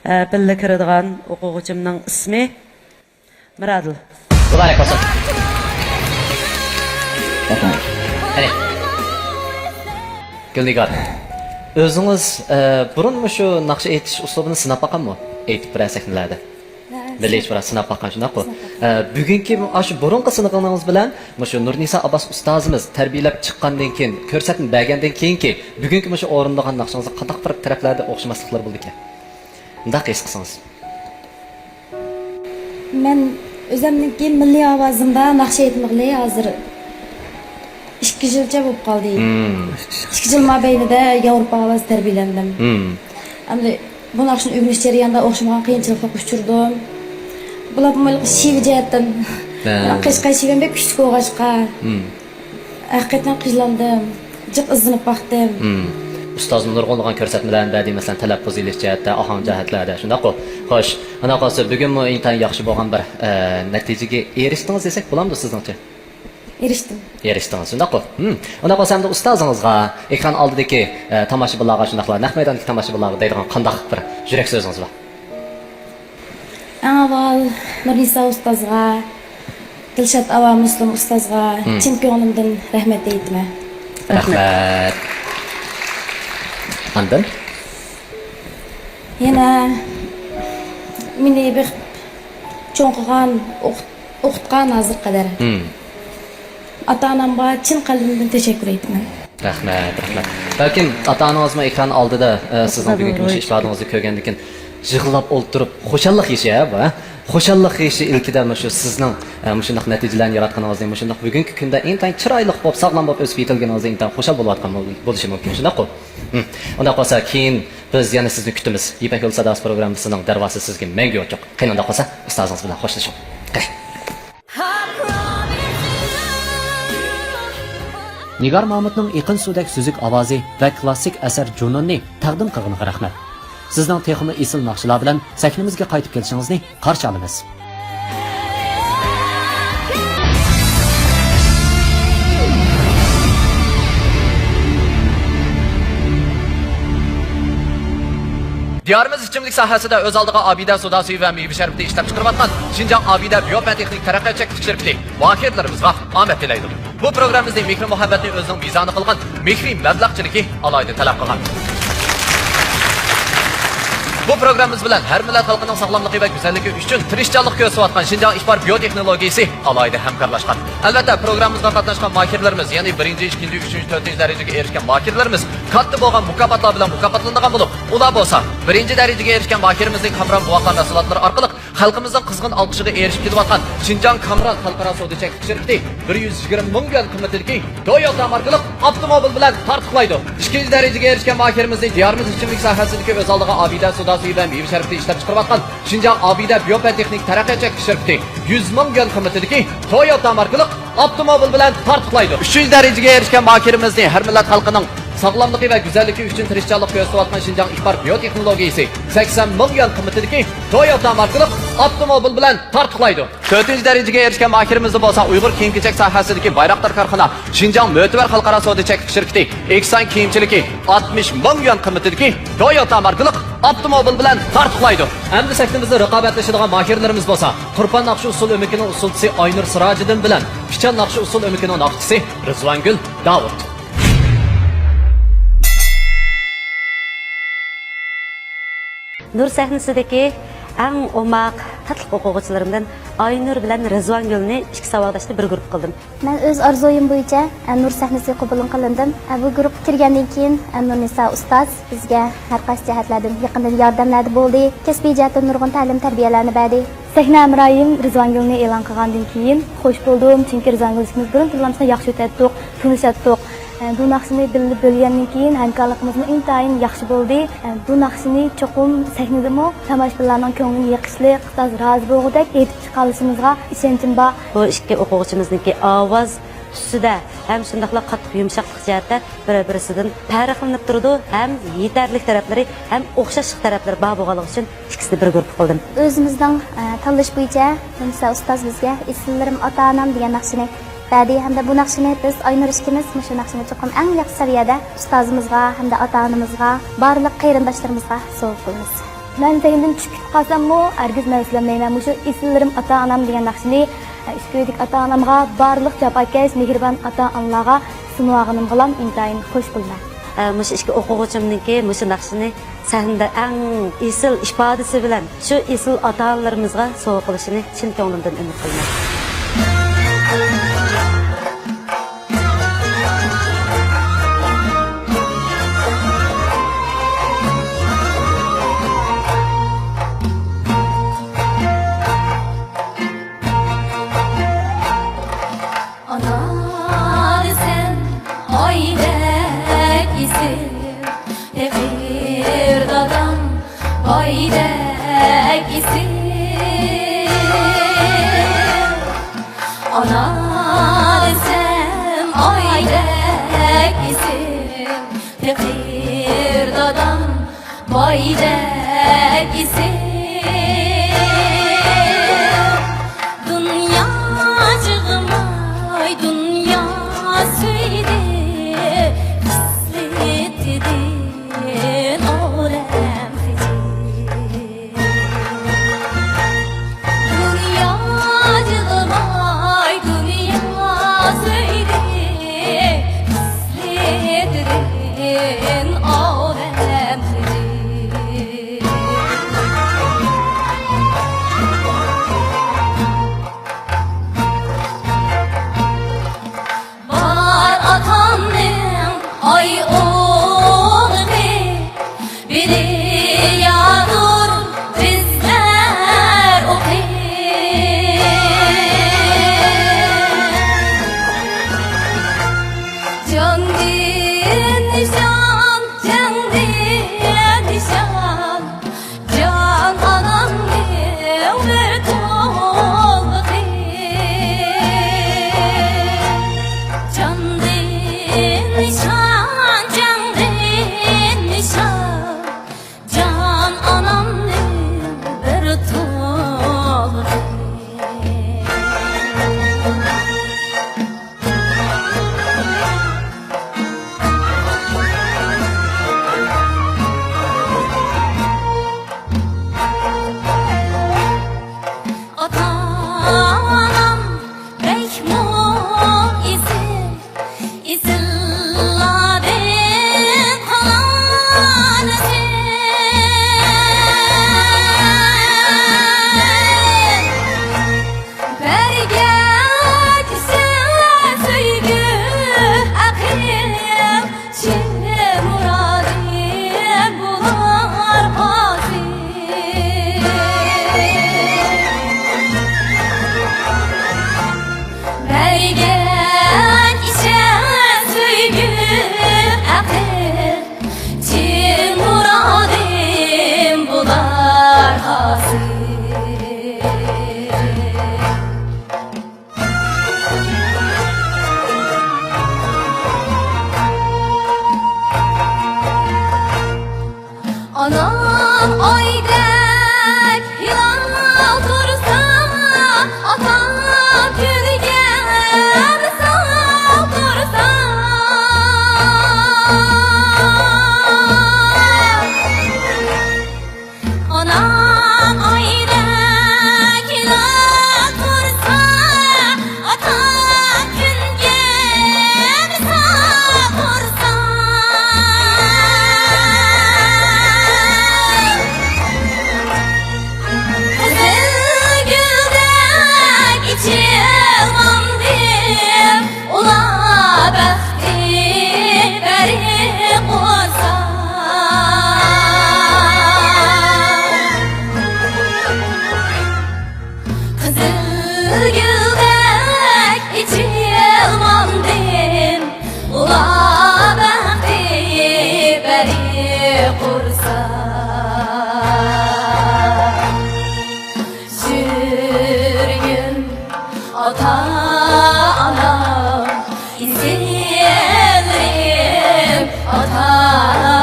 ئە، بىللە كىرىدىغان ئوقۇغۇچىمنىڭ ئىسمى مىرادىل. مۇبارەك بولسۇن. رەھمەت. قېنى. گۈلنىگار، ئۆزىڭىز، ئە، بۇرۇن مۇشۇ ناخشا ئېيتىش ئۇسلۇبىنى سىناپ باققانمۇ؟ ئېيتىپ بىرەر سەھنىلەردە. ھە، بىللە ئېيتىپ بىرەر سىناپ باققان، شۇنداققۇ؟ سىناپ باققان. ئە، بۈگۈنكى ئاشۇ بۇرۇنقى سىنىقىڭىز بىلەن مۇشۇ نۇرنىسا ئابباس ئۇستازىمىز تەربىيەلەپ چىققاندىن كېيىن، كۆرسەتمە بەرگەندىن كېيىنكى بۈگۈنكى مۇشۇ ئورۇندىغان ناخشىڭىزدا قانداق بىر تەرەپلەردە ئوخشىماسلىقلار بولىدىكەن؟ مۇنداق ھېس قىلسىڭىز. مەن ئۆزۈمنىڭكى مىللىي ئاۋازىمدا ناخشا ئېيتمىغىلى ھازىر ئىككى يىلچە بولۇپ قالدى. مم. ئىككى يىل مابەينىدە ياۋروپا ئاۋازى تەربىيەلەندىم. مم. ئەمدى بۇ ناخشىنى ئۆگىنىش جەريانىدا ئوخشىمىغان قىيىنچىلىقلارغا ئۇچرىدىم. بۇلار بولمايلا شېۋە جەھەتتىن. ھە. قەشقەر شېۋەم بەك كۈچلۈك بولغاچقا. مم. ھەقىقەتەن قىينالدىم، جىق ئىزدىنىپ باقتىم. مم. ئۇستازنىڭ نۇرغۇنلىغان كۆرسەتمىلەرنى بەردى، مەسىلەن، تەلەپپۇز ئېلىش جەھەتتە، ئاھاڭ جەھەتلەردە، شۇنداققۇ؟ خوش، ئۇنداق بولسا بۈگۈنمۇ ئىنتايىن ياخشى بولغان بىر، ئە، نەتىجىگە ئېرىشتىڭىز دېسەك بولامدۇ سىزنىڭچە؟ ئېرىشتىم. ئېرىشتىڭىز، شۇنداققۇ؟ ھىم. ئۇنداق بولسا ئەمدى ئۇستازىڭىزغا، ئېكران ئالدىدىكى، ئە، تاماشىبىنلارغا، شۇنداقلا نەق مەيداندىكى تاماشىبىنلارغا دەيدىغان قانداق بىر يۈرەك سۆزىڭىز بار؟ ئەڭ ئاۋۋال نۇرنىسا ئۇستازغا، دىلشات ئاۋامۇسلىم ئۇستازغا مم. چىن كۆڭلۈمدىن رەھمەت ئېيتىمەن. رەھمەت. يەنە مېنى بېقىپ چوڭ قىلغان، ئوقۇت-، ئوقۇتقان ھازىرغا قەدەر. مم. ئاتا-ئانامغا چىن قەلبىمدىن تەشەككۈر ئېيتىمەن. رەھمەت، رەھمەت. بەلكىم ئاتا-ئانىڭىزمۇ ئېكران ئالدىدا، ئە، سىزنىڭ بۈگۈنكى مۇشۇ ئىپادىڭىزنى كۆرگەندىن كېيىن يىغلاپ ئولتۇرۇپ، خۇشاللىق يېشى، ھە، بۇ، ھە؟ خۇشاللىق يېشى ئىلكىدە مۇشۇ سىزنىڭ، ئە، مۇشۇنداق نەتىجىلەرنى ياراتقىنىڭىزنى، مۇشۇنداق بۈگۈنكى كۈندە ئىنتايىن چىرايلىق بولۇپ، ساغلام بولۇپ ئۆسۈپ يېتىلگىنىڭىزدە ئىنتايىن خۇشال بولۇۋاتقان بول-، بولۇشى مۇمكىن، شۇنداققۇ؟ ھىم. ئۇنداق بولسا كېيىن بىز يەنە سىزنى كۈتىمىز. يىپەك يولى ساداسى پروگراممىسىنىڭ دەرۋازىسى سىزگە مەڭگۈ ئوچۇق. قېنى، ئۇنداق بولسا ئۇستازىڭىز بىلەن خوشلىشىڭ. قېنى. نىگار مامۇتنىڭ ئېقىن سۇدەك سۈزۈك ئاۋازى ۋە كلاسسىك ئەسەر جۇنۇننى تەقدىم قىلغىنىغا رەھمەت. سىزنىڭ تېخىمۇ ئېسىل ناخشىلار بىلەن سەھنىمىزگە قايتىپ كېلىشىڭىزنى قارشى ئالىمىز. دىيارىمىز ئىچىملىك ساھەسىدە ئۆز ئالدىغا ئابىدە سودا سۈيى ۋە مېۋە شەربىتى ئىشلەپ چىقىرىۋاتقان شىنجاڭ ئابىدە بىيوپەن تېخنىك تەرەققىيات چەكلىك شىركىتى ماھىرلىرىمىزغا ئامەت تىلەيدۇ. بۇ پروگراممىمىزنى مېھرى مۇھەببەتنى ئۆزىنىڭ مىزانى قىلغان مېھرى مەبلەغچىلىكى ئالاھىدە تەلەپ قىلغان. بۇ پروگراممىمىز بىلەن ھەر مىللەت خەلقىنىڭ ساغلاملىقى ۋە گۈزەللىكى ئۈچۈن تىرىشچانلىق كۆرسىتىۋاتقان شىنجاڭ ئىپار بىيوتېخنولوگىيىسى ئالاھىدە ھەمكارلاشقان. ئەلۋەتتە، پروگراممىمىزغا قاتناشقان ماھىرلىرىمىز، يەنى بىرىنچى، ئىككىنچى، ئۈچىنچى، تۆتىنچى دەرىجىگە ئېرىشكەن ماھىرلىرىمىز كاتتا بولغان مۇكاپاتلار بىلەن مۇكاپاتلىنىدىغان بولۇپ، ئۇلار بولسا بىرىنچى دەرىجىگە ئېرىشكەن ماھىرىمىزنى كامران بوۋاقلار مەھسۇلاتلىرى ئارقىلىق خەلقىمىزنىڭ قىزغىن ئالقىشىغا ئېرىشىپ كېلىۋاتقان شىنجاڭ كامران خەلقئارا سودا چەكلىك شىركىتى بىر يۈز يىگىرمە مىڭ يۈەن قىممىتىدىكى تويوتا ماركىلىق ئاپتوموبىل بىلەن تارتۇقلايدۇ. ئىككىنچى دەرىجىگە ئېرىشكەن ماھىرىمىزنى دىيارىمىز ئىچىملىك ساھەسىدىكى ئۆز ئالدىغا ئابىدە سودا سۈيى ۋە مېۋە شەربىتى ئىشلەپچىقىرىۋاتقان شىنجاڭ ئابىدە بىيوپەن تېخنىك تەرەققىيات چەكلىك شىركىتى يۈز مىڭ يۈەن قىممىتىدىكى تويوتا ماركىلىق ئاپتوموبىل بىلەن تارتۇقلايدۇ. ئۈچىنچى دەرىجىگە ئېرىشكەن ماھىرىمىزنى ھەر مىللەت خەلقىنىڭ ساغلاملىقى ۋە گۈزەللىكى ئۈچۈن تىرىشچانلىق كۆرسىتىۋاتقان شىنجاڭ ئىپار بىيوتېخنولوگىيىسى سەكسەن مىڭ يۈەن قىممىتىدىكى تويوتا ماركىلىق ئاپتوموبىل بىلەن تارتۇقلايدۇ. تۆتىنچى دەرىجىگە ئېرىشكەن ماھىرىمىزدا بولسا ئۇيغۇر كىيىم-كېچەك ساھەسىدىكى بايراقدار كارخانا شىنجاڭ مۆتىۋەر خەلقئارا سودا چەكلىك شىركىتى ئېكسان كىيىمچىلىكى ئاتمىش مىڭ يۈەن قىممىتىدىكى تويوتا ماركىلىق ئاپتوموبىل بىلەن تارتۇقلايدۇ. ئەمدى سەھنىمىزدە رىقابەتلىشىدىغان ماھىرلىرىمىز بولسا تۇرپان ناخشا ئۇسسۇل ئۆمىكىنىڭ ئۇسسۇلچىسى ئاينۇر سىراجىدىن بىلەن پىچان ناخشا ئۇسسۇل ئۆمىكىنىڭ ناخشىچىسى رىزۋانگۈل داۋۇت. نۇر سەھنىسىدىكى ئەڭ ئوماق، تاتلىق ئوقۇغۇچىلىرىمدىن ئاينۇر بىلەن رىزۋانگۈلنى ئىككى ساۋاقداشنى بىر گۇرۇپپا قىلدىم. مەن ئۆز ئارزۇيۇم بويىچە، ئە، نۇر سەھنىسىگە قوبۇل قىلىندىم. ئە، بۇ گۇرۇپپا كىرگەندىن كېيىن، ئە، نۇرنىسا ئۇستاز بىزگە ھەر قايسى جەھەتلەردىن يېقىندىن ياردەملەردە بولدى، كەسپىي جەھەتتىن نۇرغۇن تەلىم-تەربىيەلەرنى بەردى. سەھنە ھەمراھىم رىزۋانگۈلنى ئېلان قىلغاندىن كېيىن خوش بولدۇم، چۈنكى رىزۋانگۈل ئىككىمىز بۇرۇن تىللامسىنا ياخشى ئۆتەتتۇق، تونۇشاتتۇق. ئە، بۇ ناخشىنى بىللە بۆلگەندىن كېيىن ھەمكارلىقىمىزمۇ ئىنتايىن ياخشى بولدى. ئە، بۇ ناخشىنى چوقۇم سەھنىدىمۇ تاماشىبىنلارنىڭ كۆڭلىنى يېقىشلىق، ئۇستاز رازى بولغۇدەك ئېيتىپ چىقالىشىمىزغا ئىشەنچىم بار. بۇ ئىككى ئوقۇغۇچىمىزنىڭكى ئاۋاز تۈسىدە ھەم شۇنداقلا قاتتىق يۇمشاقلىق جەھەتتە بىر-بىرسىدىن پەرقلىنىپ تۇرىدۇ، ھەم يېتەرلىك تەرەپلىرى، ھەم ئوخشاشلىق تەرەپلىرى بار بولغانلىقى ئۈچۈن ئىككىسىنى بىر گۇرۇپپا قىلدىم. ئۆزىمىزنىڭ، ئە، تاللىشى بويىچە نۇرنىسا ئۇستاز بىزگە ئېسىللىرىم ئاتا-ئانام دېگەن ناخشىنى بەردى ھەمدە بۇ ناخشىنى بىز ئاينۇر ئىككىمىز مۇشۇ ناخشىنى چوقۇم ئەڭ ياخشى سەۋىيەدە ئۇستازىمىزغا ھەمدە ئاتا-ئانىمىزغا، بارلىق قېرىنداشلىرىمىزغا سوۋغا قىلىمىز. مەن سەھنىدىن چۈشۈپ كېتىپ قالساممۇ، ھەرگىز مەنسىتمەيمەن مۇشۇ ئېسىللىرىم ئاتا-ئانام دېگەن ناخشىنى، ئە، ئىككى ئۆيدىكى ئاتا-ئانامغا، بارلىق جاپاكەش، مېھرىبان ئاتا-ئانىلارغا سۇنۇۋالغىنىم بىلەن ئىنتايىن خوش بولىمەن. ئە، مۇشۇ ئىككى ئوقۇغۇچىمنىڭكى مۇشۇ ناخشىنى سەھنىدە ئەڭ ئېسىل ئىپادىسى بىلەن شۇ ئېسىل ئاتا-ئانىلىرىمىزغا سوۋغا قىلىشىنى چىن كۆڭلۈمدىن ئۈمىد قىلىمەن. ئانا دېسەم ئايدەك ئېسىل، پېقىر دادام بايدەك ئېسىل. ئاتا-ئانا، ئېسىللىرىم ئاتا-ئانا.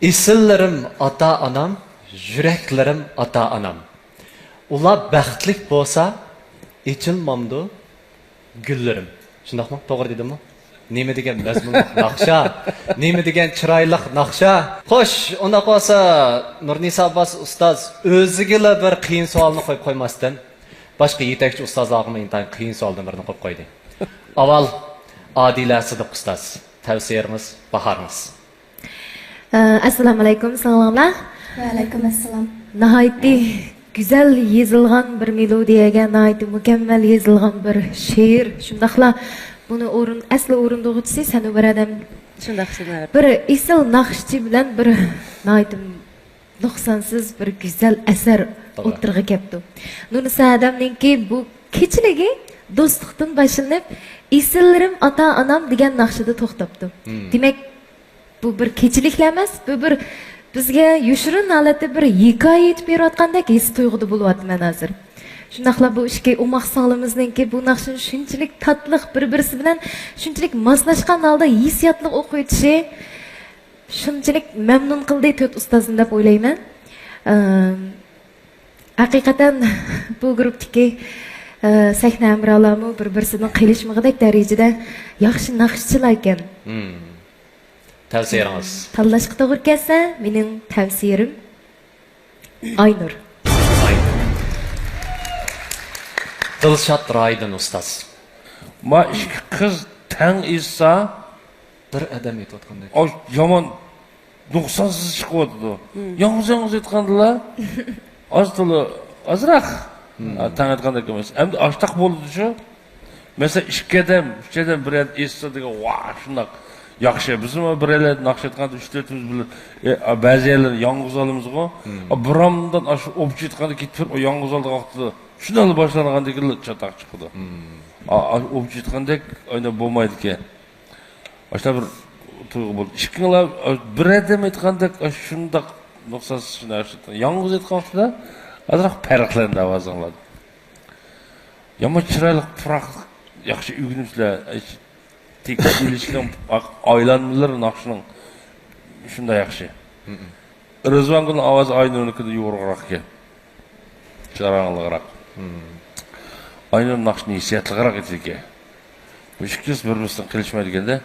ئېسىللىرىم ئاتا-ئانام، يۈرەكلىرىم ئاتا-ئانام. ئۇلار بەختلىك بولسا، ئېچىلمامدۇ گۈللىرىم. شۇنداقمۇ؟ توغرا دېدىممۇ؟ نېمە دېگەن مەزمۇنلۇق ناخشا! نېمە دېگەن چىرايلىق ناخشا! خوش، ئۇنداق بولسا، نۇرنىسا ئابباس ئۇستاز ئۆزىگىلا بىر قىيىن سوئالنى قويۇپ قويماستىن، باشقا يېتەكچى ئۇستازلارغىمۇ ئىنتايىن قىيىن سوئالدىن بىرنى قويۇپ قويدى. ئاۋۋال، ئادىلە سىدىق ئۇستاز، تەۋسىيەڭىز، باھارىڭىز. ئە، ئەسسالامۇئەلەيكۇم، ساغلاملا؟ ۋەئەلەيكۇم ئەسسالام. ناھايىتى گۈزەل يېزىلغان بىر مېلودىيەگە، ناھايىتى مۇكەممەل يېزىلغان بىر شېئىر. شۇنداقلا بۇنى ئورۇن-، ئەسلى ئورۇندىغۇچىسى سەنۇۋەر ھەدەم. شۇنداق، شۇنداق. بىر ئېسىل ناخشىچى بىلەن بىر ناھايىتى نۇقسانسىز بىر گۈزەل ئەسەر توغرا. ئوتتۇرىغا كەپتۇ. نۇرنىسا ھەدەمنىڭكى بۇ كېچىلىكى دوستلۇقتىن باشلىنىپ، ئېسىللىرىم ئاتا-ئانام دېگەن ناخشىدا توختاپتۇ. مم. دېمەك، بۇ بىر كېچىلىكلا ئەمەس، بۇ بىر بىزگە يوشۇرۇن ھالەتتە بىر ھېكايە ئېيتىپ بېرىۋاتقاندەك ھېس تۇيغۇدا بولۇۋاتىمەن ھازىر. شۇنداقلا بۇ ئىككى ئوماق سىڭلىمىزنىڭكى بۇ ناخشىنى شۇنچىلىك تاتلىق، بىر-بىرسى بىلەن شۇنچىلىك ماسلاشقان ھالدا ھېسسىياتلىق ئوقۇۋېتىشى، شۇنچىلىك مەمنۇن قىلدى تۆت ئۇستازنى دەپ ئويلايمەن. ئەم، ھەقىقەتەن بۇ گۇرۇپتىكى، ئە، سەھنە ھەمراھلارمۇ بىر-بىرسىدىن قېلىشمىغۇدەك دەرىجىدە ياخشى ناخشىچىلار ئىكەن. مم. تەۋسىيەڭىز؟ تاللاشقا توغرا كەلسە، مېنىڭ تەۋسىيەم ئاينۇر. ئاينۇر. دىلشات رايدىن ئۇستاز. ما ئىككى قىز تەڭ ئېيتسا، بىر ئادەم ئېيتىۋاتقاندەك. ئاي، يامان نۇقسانسىز چىقىۋاتىدۇ. مم. يالغۇز-يالغۇز ئېيتقاندىلا ئاز تولا، ئازراق. مم. ئا، تەڭ ئېيتقاندەك ئەمەس. ئەمدى ئاشتاق بولىدۇ شۇ. مەسىلەن، ئىككى ئادەم، ئۈچ ئادەم بىر يەردە ئېيتسا دېگەن، ۋاھ، شۇنداق ياخشى. بىزمۇ بىر يەردە ناخشا ئېيتقاندا ئۈچ تۆتىمىز بىلەن، ئە، بەزى يەرلەردە يالغۇز ئالىمىزغۇ. مم. ئا، بىرامدىن ئاشۇ ئوپچە ئېيتقاندا كېتىپ بېرىپ، ئا، يالغۇز ھالدا قالىدۇ. شۇنداقلا باشلانغاندىكىن چاتاق چىقىدۇ. مم. ئا، ئا، ئوپچە ئېيتقاندەك ئاينا بولمايدىكەن. ئاشۇنداق بىر تۇيغۇ بولدى. ئىككىڭلار بىر ئادەم ئېيتقاندەك، شۇنداق نۇقسانسىز، شۇنداق ياخشى. يالغۇز ئېيتقان ۋاقتىدا ئازراق پەرقلەندى ئاۋازىڭلار. يامان چىرايلىق، پۇراق، ياخشى ئۆگىنىپسىلەر. تېكىست ئېلىشنىڭ ئايلانمىلىرى ناخشىنىڭ شۇنداق ياخشى. مم. رىزۋانگۈلنىڭ ئاۋازى ئاينۇرنىڭكىدىن يورۇقراق ئىكەن. جاراڭلىقراق. مم. ئاينۇر ناخشىنى ھېسسىياتلىقراق ئېيتىدىكەن. بۇ ئىككىسى بىر-بىرسىدىن قېلىشمايدىكەن-دە.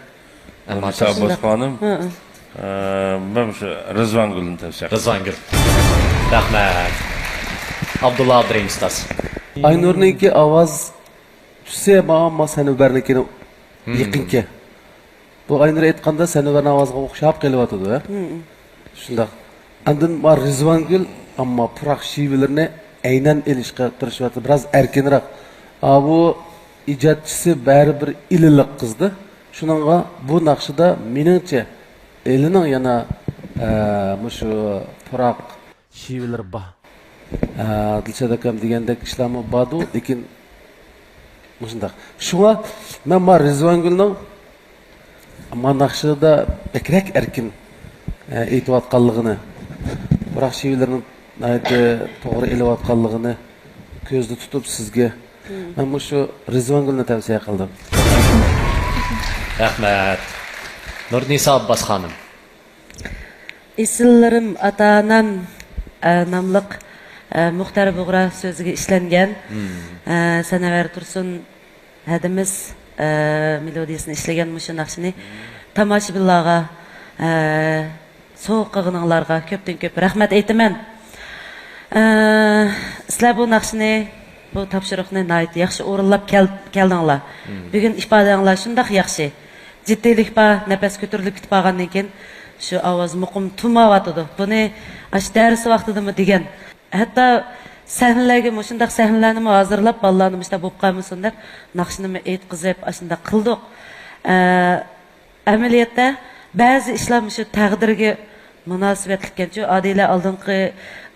ئەمما نۇرنىسا ئابباس خانىم، مم. ئە، مەن شۇ رىزۋانگۈلنى تەۋسىيە قىلىمەن. رىزۋانگۈل. رەھمەت. ئابدۇللا ئابدۇرېھىم ئۇستاز. ئاينۇرنىڭكى ئاۋاز تۈسى ماڭا، ما سەنۇبەرنىڭكىنى مم. يېقىنكى. بۇ ئاينۇر ئېيتقاندا سەنۇبەرنىڭ ئاۋازىغا ئوخشاپ قېلىۋاتىدۇ، ھە؟ مم. شۇنداق. ئاندىن ما رىزۋانگۈل، ئەمما پۇراق شېۋىلىرىنى ئەينەن ئېلىشقا تىرىشىۋاتىدۇ، بىراز ئەركىنراق. ئا، بۇ ئىجادچىسى بەرىبىر ئىلىلىق قىزدى. شۇنىڭغا بۇ ناخشىدا مېنىڭچە ئىلىنىڭ يەنە، ئە، مۇشۇ پۇراق شېۋىلىرى بار. ئە، دىلشات ئاكام دېگەندەك ئىشلارمۇ باردۇ، لېكىن مۇشۇنداق. شۇڭا مەن ما رىزۋانگۈلنىڭ ما ناخشىدا بەكرەك ئەركىن، ئە، ئېيتىۋاتقانلىقىنى، پۇراق شېۋىلىرىنى ناھايىتى توغرا ئېلىۋاتقانلىقىنى كۆزدە تۇتۇپ سىزگە مەن مۇشۇ رىزۋانگۈلنى تەۋسىيە قىلدىم. رەھمەت. نۇرنىسا ئابباس خانىم. ئېسىللىرىم ئاتا-ئانام، ئە، ناملىق، ئە، مۇختەر بۇغرا سۆزىگە ئىشلەنگەن، مم. ئە، سەنەۋەر تۇرسۇن ھەدىمىز، ئە، مېلودىيىسىنى ئىشلىگەن مۇشۇ ناخشىنى تاماشىبىنلارغا، ئە، سوۋغا قىلغىنىڭلارغا كۆپتىن كۆپ رەھمەت ئېيتىمەن. ئە، سىلەر بۇ ناخشىنى، بۇ تاپشۇرۇقنى ناھايىتى ياخشى ئورۇنلاپ كەل-، كەلدىڭلار. مم. بۈگۈن ئىپادەڭلار شۇنداق ياخشى. جىددىيلىك بار، نەپەس كۆتۈرۈلۈپ كېتىپ قالغاندىن كېيىن شۇ ئاۋاز مۇقىم تۇماۋاتىدۇ. بۇنى ئاشۇ دەرس ۋاقتىدىمۇ دېگەن. ھەتتا سەھنىلەرگە مۇشۇنداق سەھنىلەرنىمۇ ھازىرلاپ، بالىلارنى مۇشۇنداق بولۇپ قالمىسۇن دەپ، ناخشىنىمۇ ئېيتقۇزۇپ، ئاشۇنداق قىلدۇق. ئە، ئەمەلىيەتتە بەزى ئىشلار مۇشۇ تەقدىرگە مۇناسىۋەتلىككەنچۇ. ئادىلە ئالدىنقى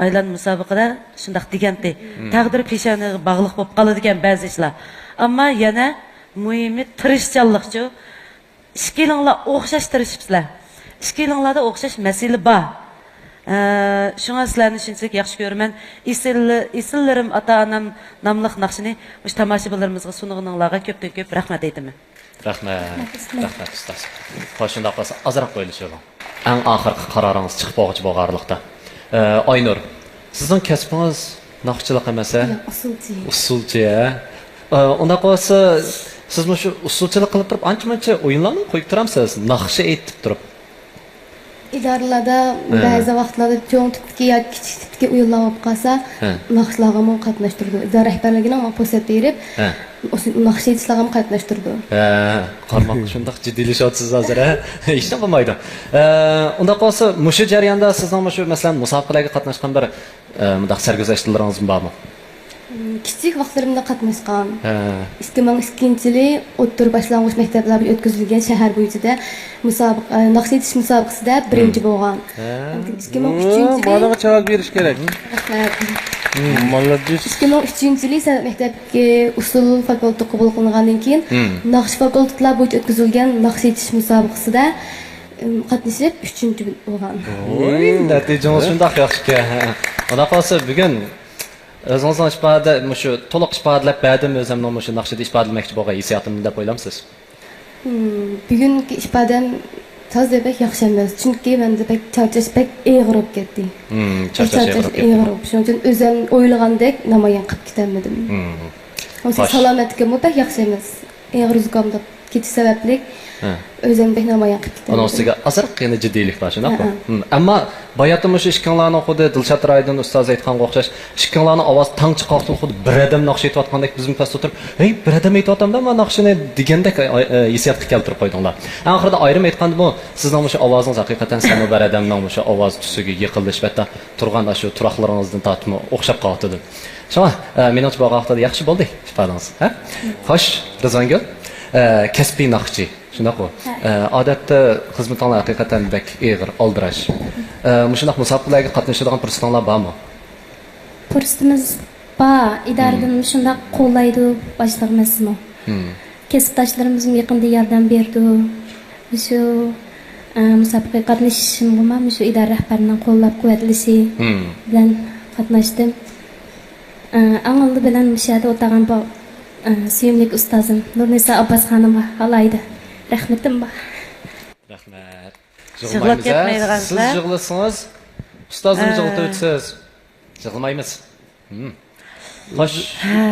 ئايلان مۇسابىقىدە شۇنداق دېگەنتى. مم. تەقدىر پېشانىگە باغلىق بولۇپ قالىدىكەن بەزى ئىشلار. ئەمما يەنە مۇھىمى تىرىشچانلىقچۇ. ئىككىلىڭلار ئوخشاش تىرىشىپسىلەر. ئىككىلىڭلاردا ئوخشاش مەسىلە بار. ئە، شۇڭا سىلەرنى شۇنچىلىك ياخشى كۆرىمەن. ئېسىل، ئېسىللىرىم ئاتا-ئانام ناملىق ناخشىنى مۇشۇ تاماشىبىنلىرىمىزغا سۇنغىنىڭلارغا كۆپتىن كۆپ رەھمەت ئېيتىمەن. رەھمەت. رەھمەت. رەھمەت، ئۇستاز. خوش، شۇنداق بولسا ئازراق ئويلىشىۋېلىڭ. ئەڭ ئاخىرقى قارارىڭىز چىقىپ بولغۇچە بولغانلىقتا. ئە، ئاينۇر، سىزنىڭ كەسپىڭىز ناخشىچىلىق ئەمەس، ھە؟ ياق، ئۇسسۇلچى. ئۇسسۇلچى، ھە؟ ئە، ئۇنداق بولسا، سىز مۇشۇ ئۇسسۇلچىلىق قىلىپ تۇرۇپ، ئانچە-مۇنچە ئويۇنلارنى قويۇپ تۇرامسىز؟ ناخشا ئېيتىپ تۇرۇپ. ئىدارىلەردە ھە. بەزى ۋاقىتلاردا چوڭ تىپتىكى ياكى كىچىك تىپتىكى ئويۇنلار بولۇپ قالسا، ھە. ناخشىلارغىمۇ قاتناشتۇرىدۇ. ئىدارە رەھبەرلىكىنىڭ ماڭا پۇرسەت بېرىپ، ھە. ئۇسسۇل-، ناخشا ئېيتىشلارغىمۇ قاتناشتۇرىدۇ. ھە، قارىماققا شۇنداق جىددىيلىشىۋاتىسىز ھازىر، ھە؟ ھېچنېمە بولمايدۇ. ئە، ئۇنداق بولسا، مۇشۇ جەرياندا سىزنىڭ مۇشۇ، مەسىلەن، مۇسابىقىلەرگە قاتناشقان بىر، ئە، مۇنداق سەرگۈزەشتلىرىڭىزمۇ بارمۇ؟ كىچىك ۋاقىتلىرىمدا قاتناشقان. ھە. ئىككى مىڭ ئىككىنچى يىلى ئوتتۇرا باشلانغۇچ مەكتەپلەر بويىچە ئۆتكۈزۈلگەن شەھەر بويىچىدە مۇسابىقە، ئە، ناخشا ئېيتىش مۇسابىقىسىدە بىرىنچى بولغان. ھە. ئىككى مىڭ ئۈچىنچى يىلى ماڭا چاۋاك بېرىش كېرەك. رەھمەت. مالادېس. ئىككى مىڭ ئۈچىنچى يىلى سەنئەت مەكتەپكە ئۇسسۇل فاكۇلتېتى قوبۇل قىلىنغاندىن كېيىن، ناخشا فاكۇلتېتلار بويىچە ئۆتكۈزۈلگەن ناخشا ئېيتىش مۇسابىقىسىدە، ئىم، قاتنىشىپ ئۈچىنچى بولغان. ۋوي، نەتىجىڭىز شۇنداق ياخشىكەن. ئۇنداق بولسا بۈگۈن ئۆزىڭىزنىڭ ئىپادە، مۇشۇ تولۇق ئىپادىلەپ بەردىم، ئۆزۈمنىڭ مۇشۇ ناخشىدا ئىپادىلىمەكچى بولغان ھېسسىياتىمنى دەپ ئويلامسىز؟ ھىم، بۈگۈنكى ئىپادەم تازا بەك ياخشى ئەمەس، چۈنكى مەندە بەك چارچاش بەك ئېغىر بولۇپ كەتتى. ھىم، بەك چارچاش چارچاش ئېغىر بولۇپ كەتتى. ئېغىر بولۇپ، شۇنىڭ ئۈچۈن ئۆزۈم ئويلىغاندەك نامايان قىلىپ كېتەلمىدىم. ھىم. ھازىر سالامەتلىكىممۇ بەك ياخشى ئەمەس. ئېغىر زۇكامداپ كېتىش سەۋەبلىك ھە. ئۆزۈمنى بەك نامايان قىلىپ كېتەلمىدىم. ئۇنىڭ ئۈستىگە ئازراق يەنە جىددىيلىك بار، شۇنداقمۇ؟ ھە، ھە. ھىم. ئەمما باياتىن مۇشۇ ئىككىڭلارنىڭ خۇددى دىلشات رايدىن ئۇستاز ئېيتقانغا ئوخشاش، ئىككىڭلارنىڭ ئاۋازى تاڭ چىققان ۋاقىتتىن خۇددى بىر ئادەم ناخشا ئېيتىۋاتقاندەك، بىزمۇ پەستە ئولتۇرۇپ، ھەي، بىر ئادەم ئېيتىۋاتامدا مانا ناخشىنى دېگەندەك، ئاي، ئاي، ھېسسىياتقا كەلتۈرۈپ قويدۇڭلار. ئەڭ ئاخىرىدا ئايرىم ئېيتقاندىمۇ، سىزنىڭ مۇشۇ ئاۋازىڭىز ھەقىقەتەن سەنمۇ بىر ئادەمنىڭ مۇشۇ ئاۋاز تۈسىگە يېقىنلىشىپ، ھەتتا تۇرغان ئاشۇ تۇراقلىرىڭىزدىن تارتىپمۇ ئوخشاپ قالىۋاتىدۇ. شۇڭا، ئە، مېنىڭچە بۇ ۋاقىتتا ياخشى بولدى ئىپادىڭىز، ھە؟ خوش، رىزۋانگۈل، ئە، كەسپىي ناخشىچى، شۇنداققۇ؟ ھە. ئە، ئادەتتە خىزمىتىڭلار ھەقىقەتەن بەك ئېغىر، ئالدىراش. ئە، مۇشۇنداق مۇسابىقىلەرگە قاتنىشىدىغان پۇرسىتىڭلار بارمۇ؟ پۇرسىتىمىز بار، ئىدارىدىن مۇشۇنداق قوللايدۇ، باشلىق ئەمەسمۇ؟ كەسىپداشلىرىمىزمۇ يېقىندا ياردەم بېرىدۇ. مۇشۇ، ئە، مۇسابىقىگە قاتنىشىشىمغىمۇ مۇشۇ ئىدارە رەھبەرىنىڭ قوللاپ قۇۋۋەتلىشى بىلەن قاتناشتىم. ئە، ئەڭ ئالدى بىلەن مۇشۇ يەردە ئولتۇرغان بۇ، ئە، سۆيۈملۈك ئۇستازىم نۇرنىسا ئابباس خانىمغا ئالاھىدە رەھمىتىم بار. رەھمەت. يىغلاپ يىغلىمايمىز، ھە؟ كەتمەيدىغانسىلەر. سىز يىغلىسىڭىز، ئۇستازنى ئە. يىغلىتىۋېتىسىز. يىغلىمايمىز. ھىم. خوش. ھە،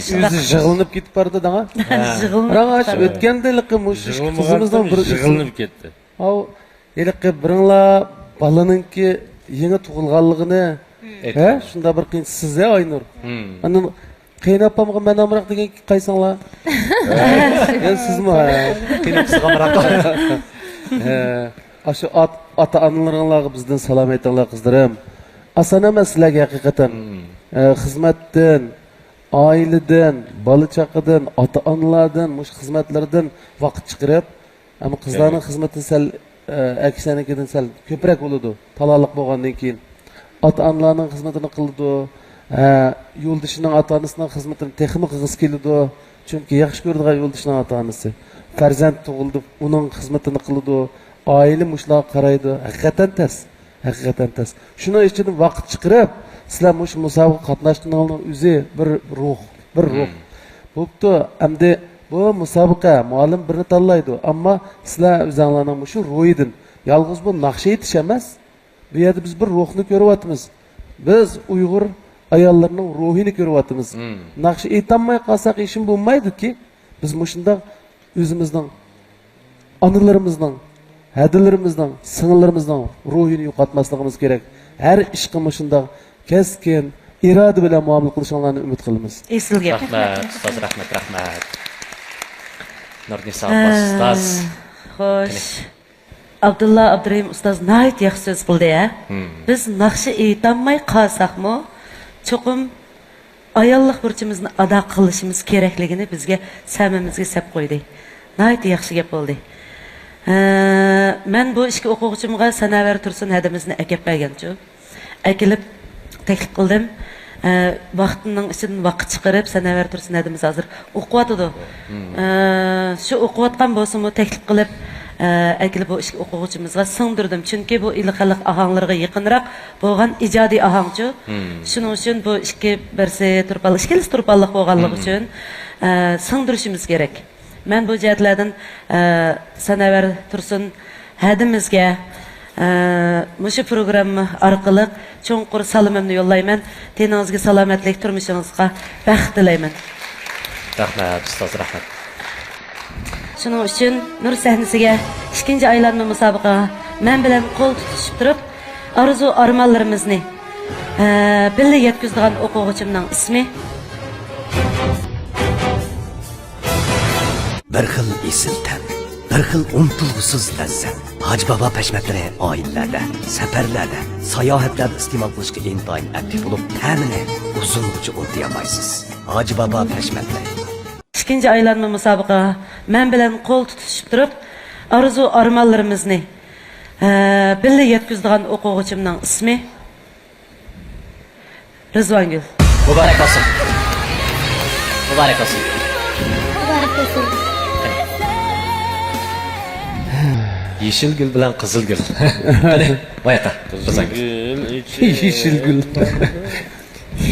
شۇنداق. ئۆزى يىغلىنىپ كېتىپ بارىدۇ داڭا. يىغلىنىپ راڭاش كېتىپ بارىدۇ. ئۆتكەندە ھېلىقى مۇشۇ قىزىمىزنىڭ بىر يىغلىنىپ كەتتى. ئاۋۇ، ھېلىقى بىرىڭلار بالىنىڭكى يېڭى تۇغۇلغانلىقىنى، ھە، شۇنداق بىر قىيىنچىسىز ھە، ئاينۇر. ھىم. ئاندىن قېيىنئاپامغا مەن ئامراق دېگەن قايسىڭلار؟ يەنە سىزمۇ، ھە؟ قېيىنئاپىسىغا ئامراق. ھە، ئاشۇ ئات-، ئاتا-ئانىلىرىڭلارغا بىزدىن سالام ئېيتىڭلار، قىزلىرىم. ئاسان ئەمەس سىلەرگە ھەقىقەتەن. ھە، خىزمەتتىن، ئائىلىدىن، بالا-چاقىدىن، ئاتا-ئانىلاردىن، مۇشۇ خىزمەتلىرىدىن ۋاقىت چىقىرىپ، ئەمما قىزلارنىڭ خىزمىتى سەل، ئە، ئەكسىنىڭكىدىن سەل كۆپرەك بولىدۇ، تالاقلىق بولغاندىن كېيىن. ئاتا-ئانىلارنىڭ خىزمىتىنى قىلىدۇ، ھە، يولدىشىنىڭ ئاتا-ئانىسىنىڭ خىزمىتىنى تېخىمۇ قىلغۇسى كېلىدۇ. چۈنكى ياخشى كۆرىدىغان يولدىشىنىڭ ئاتا-ئانىسى. پەرزەنت تۇغۇلدى، ئۇنىڭ خىزمىتىنى قىلىدۇ. ئائىلە مۇشۇلارغا قارايدۇ. ھەقىقەتەن تەس. ھەقىقەتەن تەس. شۇنىڭ ئىچىدىن ۋاقىت چىقىرىپ، سىلەر مۇشۇ مۇسابىقىگە قاتناشقىنىڭلارنىڭ ئۆزى بىر روھ، بىر روھ. بوپتۇ، ئەمدى بۇ مۇسابىقە، مۇئەللىم بىرنى تاللايدۇ، ئەمما سىلەر ئۆزۈڭلارنىڭ مۇشۇ روھىدىن، يالغۇز بۇ ناخشا ئېيتىش ئەمەس، بۇ يەردە بىز بىر روھنى كۆرۈۋاتىمىز. بىز ئۇيغۇر ئاياللىرىنىڭ روھىنى كۆرۈۋاتىمىز. ناخشا ئېيتالماي قالساق ھېچنېمە بولمايدۇكى، بىز مۇشۇنداق ئۆزىمىزنىڭ ئانىلىرىمىزنىڭ، ھەدىلىرىمىزنىڭ، سىڭىللىرىمىزنىڭ روھىنى يوقاتماسلىقىمىز كېرەك. ھەر ئىشقا مۇشۇنداق كەسكىن، ئىرادە بىلەن مۇئامىلە قىلىشىڭلارنى ئۈمىد قىلىمىز. ئېسىل گەپ. رەھمەت، ئۇستاز، رەھمەت، رەھمەت. نۇرنىسا ئابباس ئۇستاز. خوش. قېنى. ئابدۇللا ئابدۇرېھىم ئۇستاز ناھايىتى ياخشى سۆز قىلدى، ھە؟ بىز ناخشا ئېيتالماي قالساقمۇ، چوقۇم ئاياللىق بۇرچىمىزنى ئادا قىلىشىمىز كېرەكلىكىنى بىزگە سەمىمىزگە سەپ قويدى. ناھايىتى ياخشى گەپ بولدى. ھە، مەن بۇ ئىككى ئوقۇغۇچىمغا سەنەۋەر تۇرسۇن ھەدىمىزنى ئەكەپ بەرگەنچۇ. ئەكېلىپ تەكلىپ قىلدىم. ھە، ۋاقتىنىڭ ئىچىدىن ۋاقىت چىقىرىپ، سەنەۋەر تۇرسۇن ھەدىمىز ھازىر ئوقۇۋاتىدۇ. ھە، شۇ ئوقۇۋاتقان بولسىمۇ تەكلىپ قىلىپ، ئە، ئەكېلىپ بۇ ئىككى ئوقۇغۇچىمىزغا سىڭدۈردۈم. چۈنكى بۇ ئىلى خەلق ئاھاڭلىرىغا يېقىنراق بولغان ئىجادىي ئاھاڭچۇ. شۇنىڭ ئۈچۈن بۇ ئىككى، بىرسى تۇرپانلىق، ئىككىلىسى تۇرپانلىق بولغانلىقى ئۈچۈن، ئە، سىڭدۈرۈشىمىز كېرەك. مەن بۇ جەھەتلەردىن، ئە، سانەۋەر تۇرسۇن ھەدىمىزگە، ئە، مۇشۇ پروگرامما ئارقىلىق چوڭقۇر سالىمىمنى يوللايمەن. تېنىڭىزگە سالامەتلىك، تۇرمۇشىڭىزغا بەخت تىلەيمەن. رەھمەت، ئۇستاز، رەھمەت. شۇنىڭ ئۈچۈن نۇر سەھنىسىگە ئىككىنچى ئايلانما مۇسابىقىگە مەن بىلەن قول تۇتۇشۇپ تۇرۇپ، ئارزۇ ئارمانلىرىمىزنى، ئە، بىللە يەتكۈزىدىغان ئوقۇغۇچىمنىڭ ئىسمى. بىر خىل ئېسىل تەم، بىر خىل ئۇنتۇلغۇسىز لەززەت. ھاجى بابا پەشمەتلىرى ئائىلىلەردە، سەپەرلەردە، ساياھەتلەردە ئىستېمال قىلىشقا ئىنتايىن ئەپلىك بولۇپ، تەمىنى ئۇزۇنغىچە ئۇنتۇيالمايسىز. ھاجى بابا پەشمەتلىرى. ئىككىنچى ئايلانما مۇسابىقىگە مەن بىلەن قول تۇتۇشۇپ تۇرۇپ، ئارزۇ ئارمانلىرىمىزنى، ئە، بىللە يەتكۈزىدىغان ئوقۇغۇچىمنىڭ ئىسمى رىزۋانگۈل. مۇبارەك بولسۇن. مۇبارەك بولسۇن. مۇبارەك بولسۇن. يېشىل گۈل بىلەن قىزىل گۈل. قېنى، باياققا. قىزىل گۈل، يېشىل گۈل.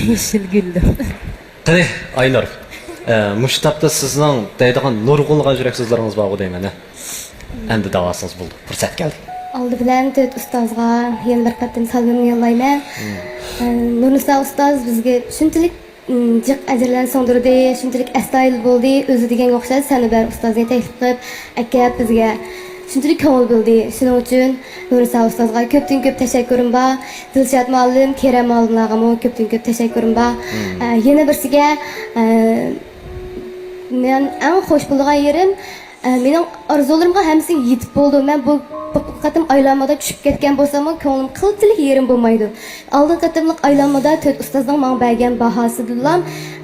يېشىل گۈل. قېنى، ئاينۇر، ئە، مۇشۇ تاپتا سىزنىڭ دەيدىغان نۇرغۇنلىغان يۈرەك سۆزلىرىڭىز بارغۇ دەيمەن، ھە؟ ئەمدى دەۋالسىڭىز بولدى، پۇرسەت كەلدى. ئالدى بىلەن تۆت ئۇستازغا يەنە بىر قېتىم سالىمىمنى يوللايمەن. ئە، نۇرنىسا ئۇستاز بىزگە شۇنچىلىك، ئىم، جىق ئەجىرلەرنى سىڭدۈردى، شۇنچىلىك ئەستايىدىل بولدى، ئۆزى دېگەنگە ئوخشاش سەنۇبەر ئۇستازنى تەكلىپ قىلىپ ئەكەپ بىزگە شۇنچىلىك كۆڭۈل بۆلدى. شۇنىڭ ئۈچۈن نۇرنىسا ئۇستازغا كۆپتىن كۆپ تەشەككۈرۈم بار. دىلشات مۇئەللىم، كېرەم مۇئەللىملارغىمۇ كۆپتىن كۆپ تەشەككۈرۈم بار. ئە، يەنە بىرسىگە، ئە، مەن ئەڭ خوش بولىدىغان يېرىم، ئە، مېنىڭ ئارزۇلىرىمغا ھەممىسىگە يېتىپ بولدۇم. مەن بۇ، بۇ قېتىم ئايلانمىدا چۈشۈپ كەتكەن بولساممۇ، كۆڭلۈم قىلچىلىك يېرىم بولمايدۇ. ئالدىنقى قېتىملىق ئايلانمىدا تۆت ئۇستازنىڭ ماڭا بەرگەن باھاسىدىنلا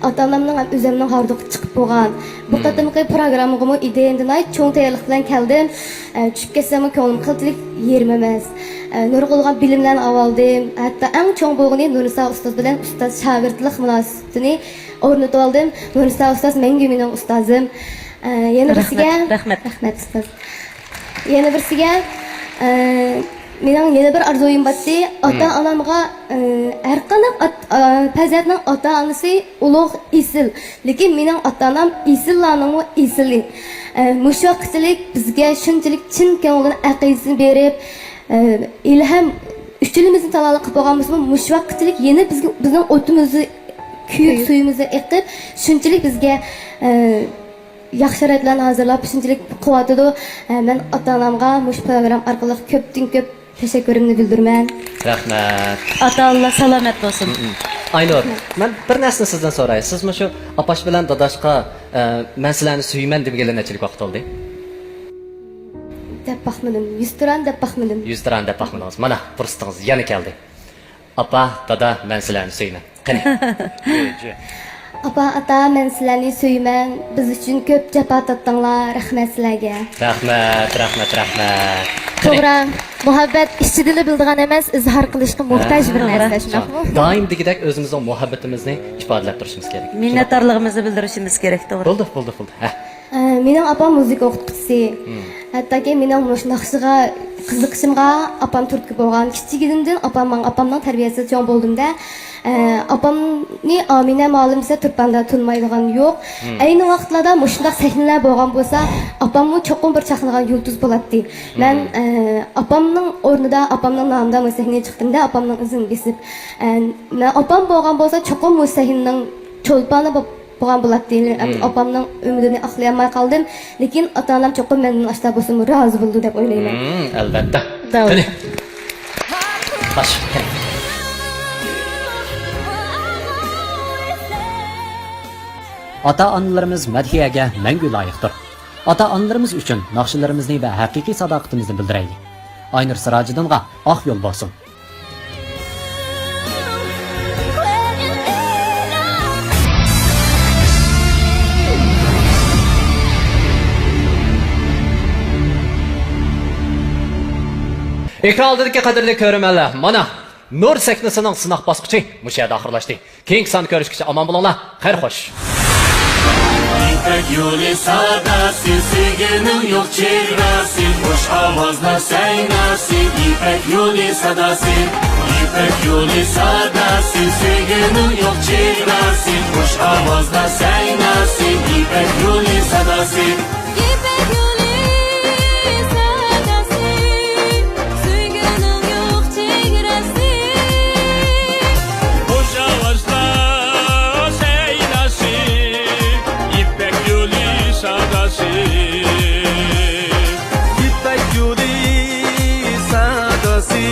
ئاتا-ئانامنىڭ ھەم ئۆزۈمنىڭ ھاردۇقى چىقىپ بولغان. بۇ قېتىمقى پروگراممىغىمۇ ئىدىيەمدىن ناھايىتى چوڭ تەييارلىق بىلەن كەلدىم. ئە، چۈشۈپ كەتسەممۇ كۆڭلۈم قىلچىلىك يېرىم ئەمەس. ئە، نۇرغۇنلىغان بىلىملەرنى ئاۋالدىم. ھەتتا ئەڭ چوڭ بولغىنى نۇرنىسا ئۇستاز بىلەن ئۇستاز شاگىرتلىق مۇناسىۋىتىنى ئورنىتىۋالدىم. نۇرنىسا ئۇستاز مەڭگۈ مېنىڭ ئۇستازىم. ئە، يەنە بىرسىگە، رەھمەت، رەھمەت. رەھمەت، ئۇستاز. يەنە بىرسىگە، ئە، مېنىڭ يەنە بىر ئارزۇيۇم بارتتى. ئاتا-ئانامغا، ئە، ھەرقانداق ئات-، ئە، پەرزەنتنىڭ ئاتا-ئانىسى ئۇلۇغ، ئېسىل. لېكىن مېنىڭ ئاتا-ئانام ئېسىللارنىڭمۇ ئېسىلى. ئە، مۇشۇ ۋاقىتچىلىك بىزگە شۇنچىلىك چىن كۆڭلىدىن ئەقىدىسىنى بېرىپ، ئە، ھېلىھەم ئۈچىلىمىزنى تالانلىق قىلىپ بولغان بولسىمۇ، مۇشۇ ۋاقىتچىلىك يەنە بىزگە، بىزنىڭ ئوتىمىزنى كۆيۈپ، سۈيىمىزنى ئېقىپ، شۇنچىلىك بىزگە، ئە، ياخشى شارائىتلارنى ھازىرلاپ، شۇنچىلىك قىلىۋاتىدۇ. ئە، مەن ئاتا-ئانامغا مۇشۇ پروگرامما ئارقىلىق كۆپتىن كۆپ تەشەككۈرۈمنى بىلدۈرىمەن. رەھمەت. ئاتا-ئانىلار سالامەت بولسۇن. ئاينۇر، مەن بىر نەرسىنى سىزدىن سوراي. سىز مۇشۇ ئاپاش بىلەن داداشقا، ئە، مەن سىلەرنى سۆيىمەن دېمىگىلى نەچچىلىك ۋاقىت بولدى؟ دەپ باقمىدىم. يۈزتۇرا دەپ باقمىدىم. يۈزتۇرا دەپ باقمىدىڭىز. مانا، پۇرسىتىڭىز يەنە كەلدى. ئاپا، دادا، مەن سىلەرنى سۆيىمەن. قېنى. ئاپا، ئاتا، مەن سىلەرنى سۆيىمەن. بىز ئۈچۈن كۆپ جاپا تارتتىڭلار. رەھمەت سىلەرگە. رەھمەت، رەھمەت، رەھمەت. قېنى. توغرا، مۇھەببەت ئىچىدىلا بىلىدىغان ئەمەس، ئىزھار قىلىشقا موھتاج بىر نەرسە، شۇنداقمۇ؟ دائىم دېگۈدەك ئۆزىمىزنىڭ مۇھەببىتىمىزنى ئىپادىلەپ تۇرۇشىمىز كېرەك. مىننەتدارلىقىمىزنى بىلدۈرۈشىمىز كېرەك، توغرا. بولدى، بولدى، بولدى. ھە. ئە، مېنىڭ ئاپام مۇزىكا ئوقۇتقۇچىسى. ھەتتاكى مېنىڭ مۇشۇ ناخشىغا قىزىقىشىمغا ئاپام تۈرتكە بولغان. كىچىكىمدىن ئاپام ماڭا ئاپامنىڭ تەربىيەسىدە چوڭ بولدۇم-دە. ئە، ئاپامنى ئامىنە مۇئەللىم دېسە تۇرپاندا تونۇمايدىغان يوق. ئەينى ۋاقىتلاردا مۇشۇنداق سەھنىلەر بولغان بولسا، ئاپاممۇ چوقۇم بىر چاقنىغان يۇلتۇز بولاتتى. مەن، ئە، ئاپامنىڭ ئورنىدا، ئاپامنىڭ نامىدا مۇشۇ سەھنىگە چىقتىم-دە، ئاپامنىڭ ئىزىنى بېسىپ. ئە، مەن ئاپام بولغان بولسا چوقۇم مۇشۇ سەھنىنىڭ چولپانى بولۇپ بولغان بولاتتى. ئاپامنىڭ ئۈمىدىنى ئاقلىيالماي قالدىم. لېكىن ئاتا-ئانام چوقۇم مەندىن ئاشتا بولسىمۇ رازى بولىدۇ دەپ ئويلايمەن. ئەلۋەتتە. قېنى. باش. ئاتا-ئانىلىرىمىز مەدھىيەگە مەڭگۈ لايىقتۇر. ئاتا-ئانىلىرىمىز ئۈچۈن ناخشىلىرىمىزنى ۋە ھەقىقىي ساداقىتىمىزنى بىلدۈرەيلى. ئاينۇر سىراجىدىنغا ئاق يول بولسۇن. ئېكران ئالدىدىكى قەدىرلىك كۆرۈرمەنلەر، مانا، نۇر سەھنىسىنىڭ سىناق باسقۇچى مۇشۇ يەردە ئاخىرلاشتى. كېيىنكى ساندا كۆرۈشكىچە ئامان بولۇڭلار. خەير خوش. يىپەك يولى ساداسى، سۆيگۈنىڭ يوق چېگراسى، خۇش ئاۋازلار سەيناسى، يىپەك يولى ساداسى. يىپەك يولى ساداسى، سۆيگۈنىڭ يوق چېگراسى، خۇش ئاۋازلار سەيناسى، يىپەك يولى ساداسى. يىپەك يولى ساداسى، سۆيگۈنىڭ يوق چېگراسى. خۇش ئاۋازلار سەيناسى، يىپەك يولى ساداسى. يىپەك يولى ساداسى،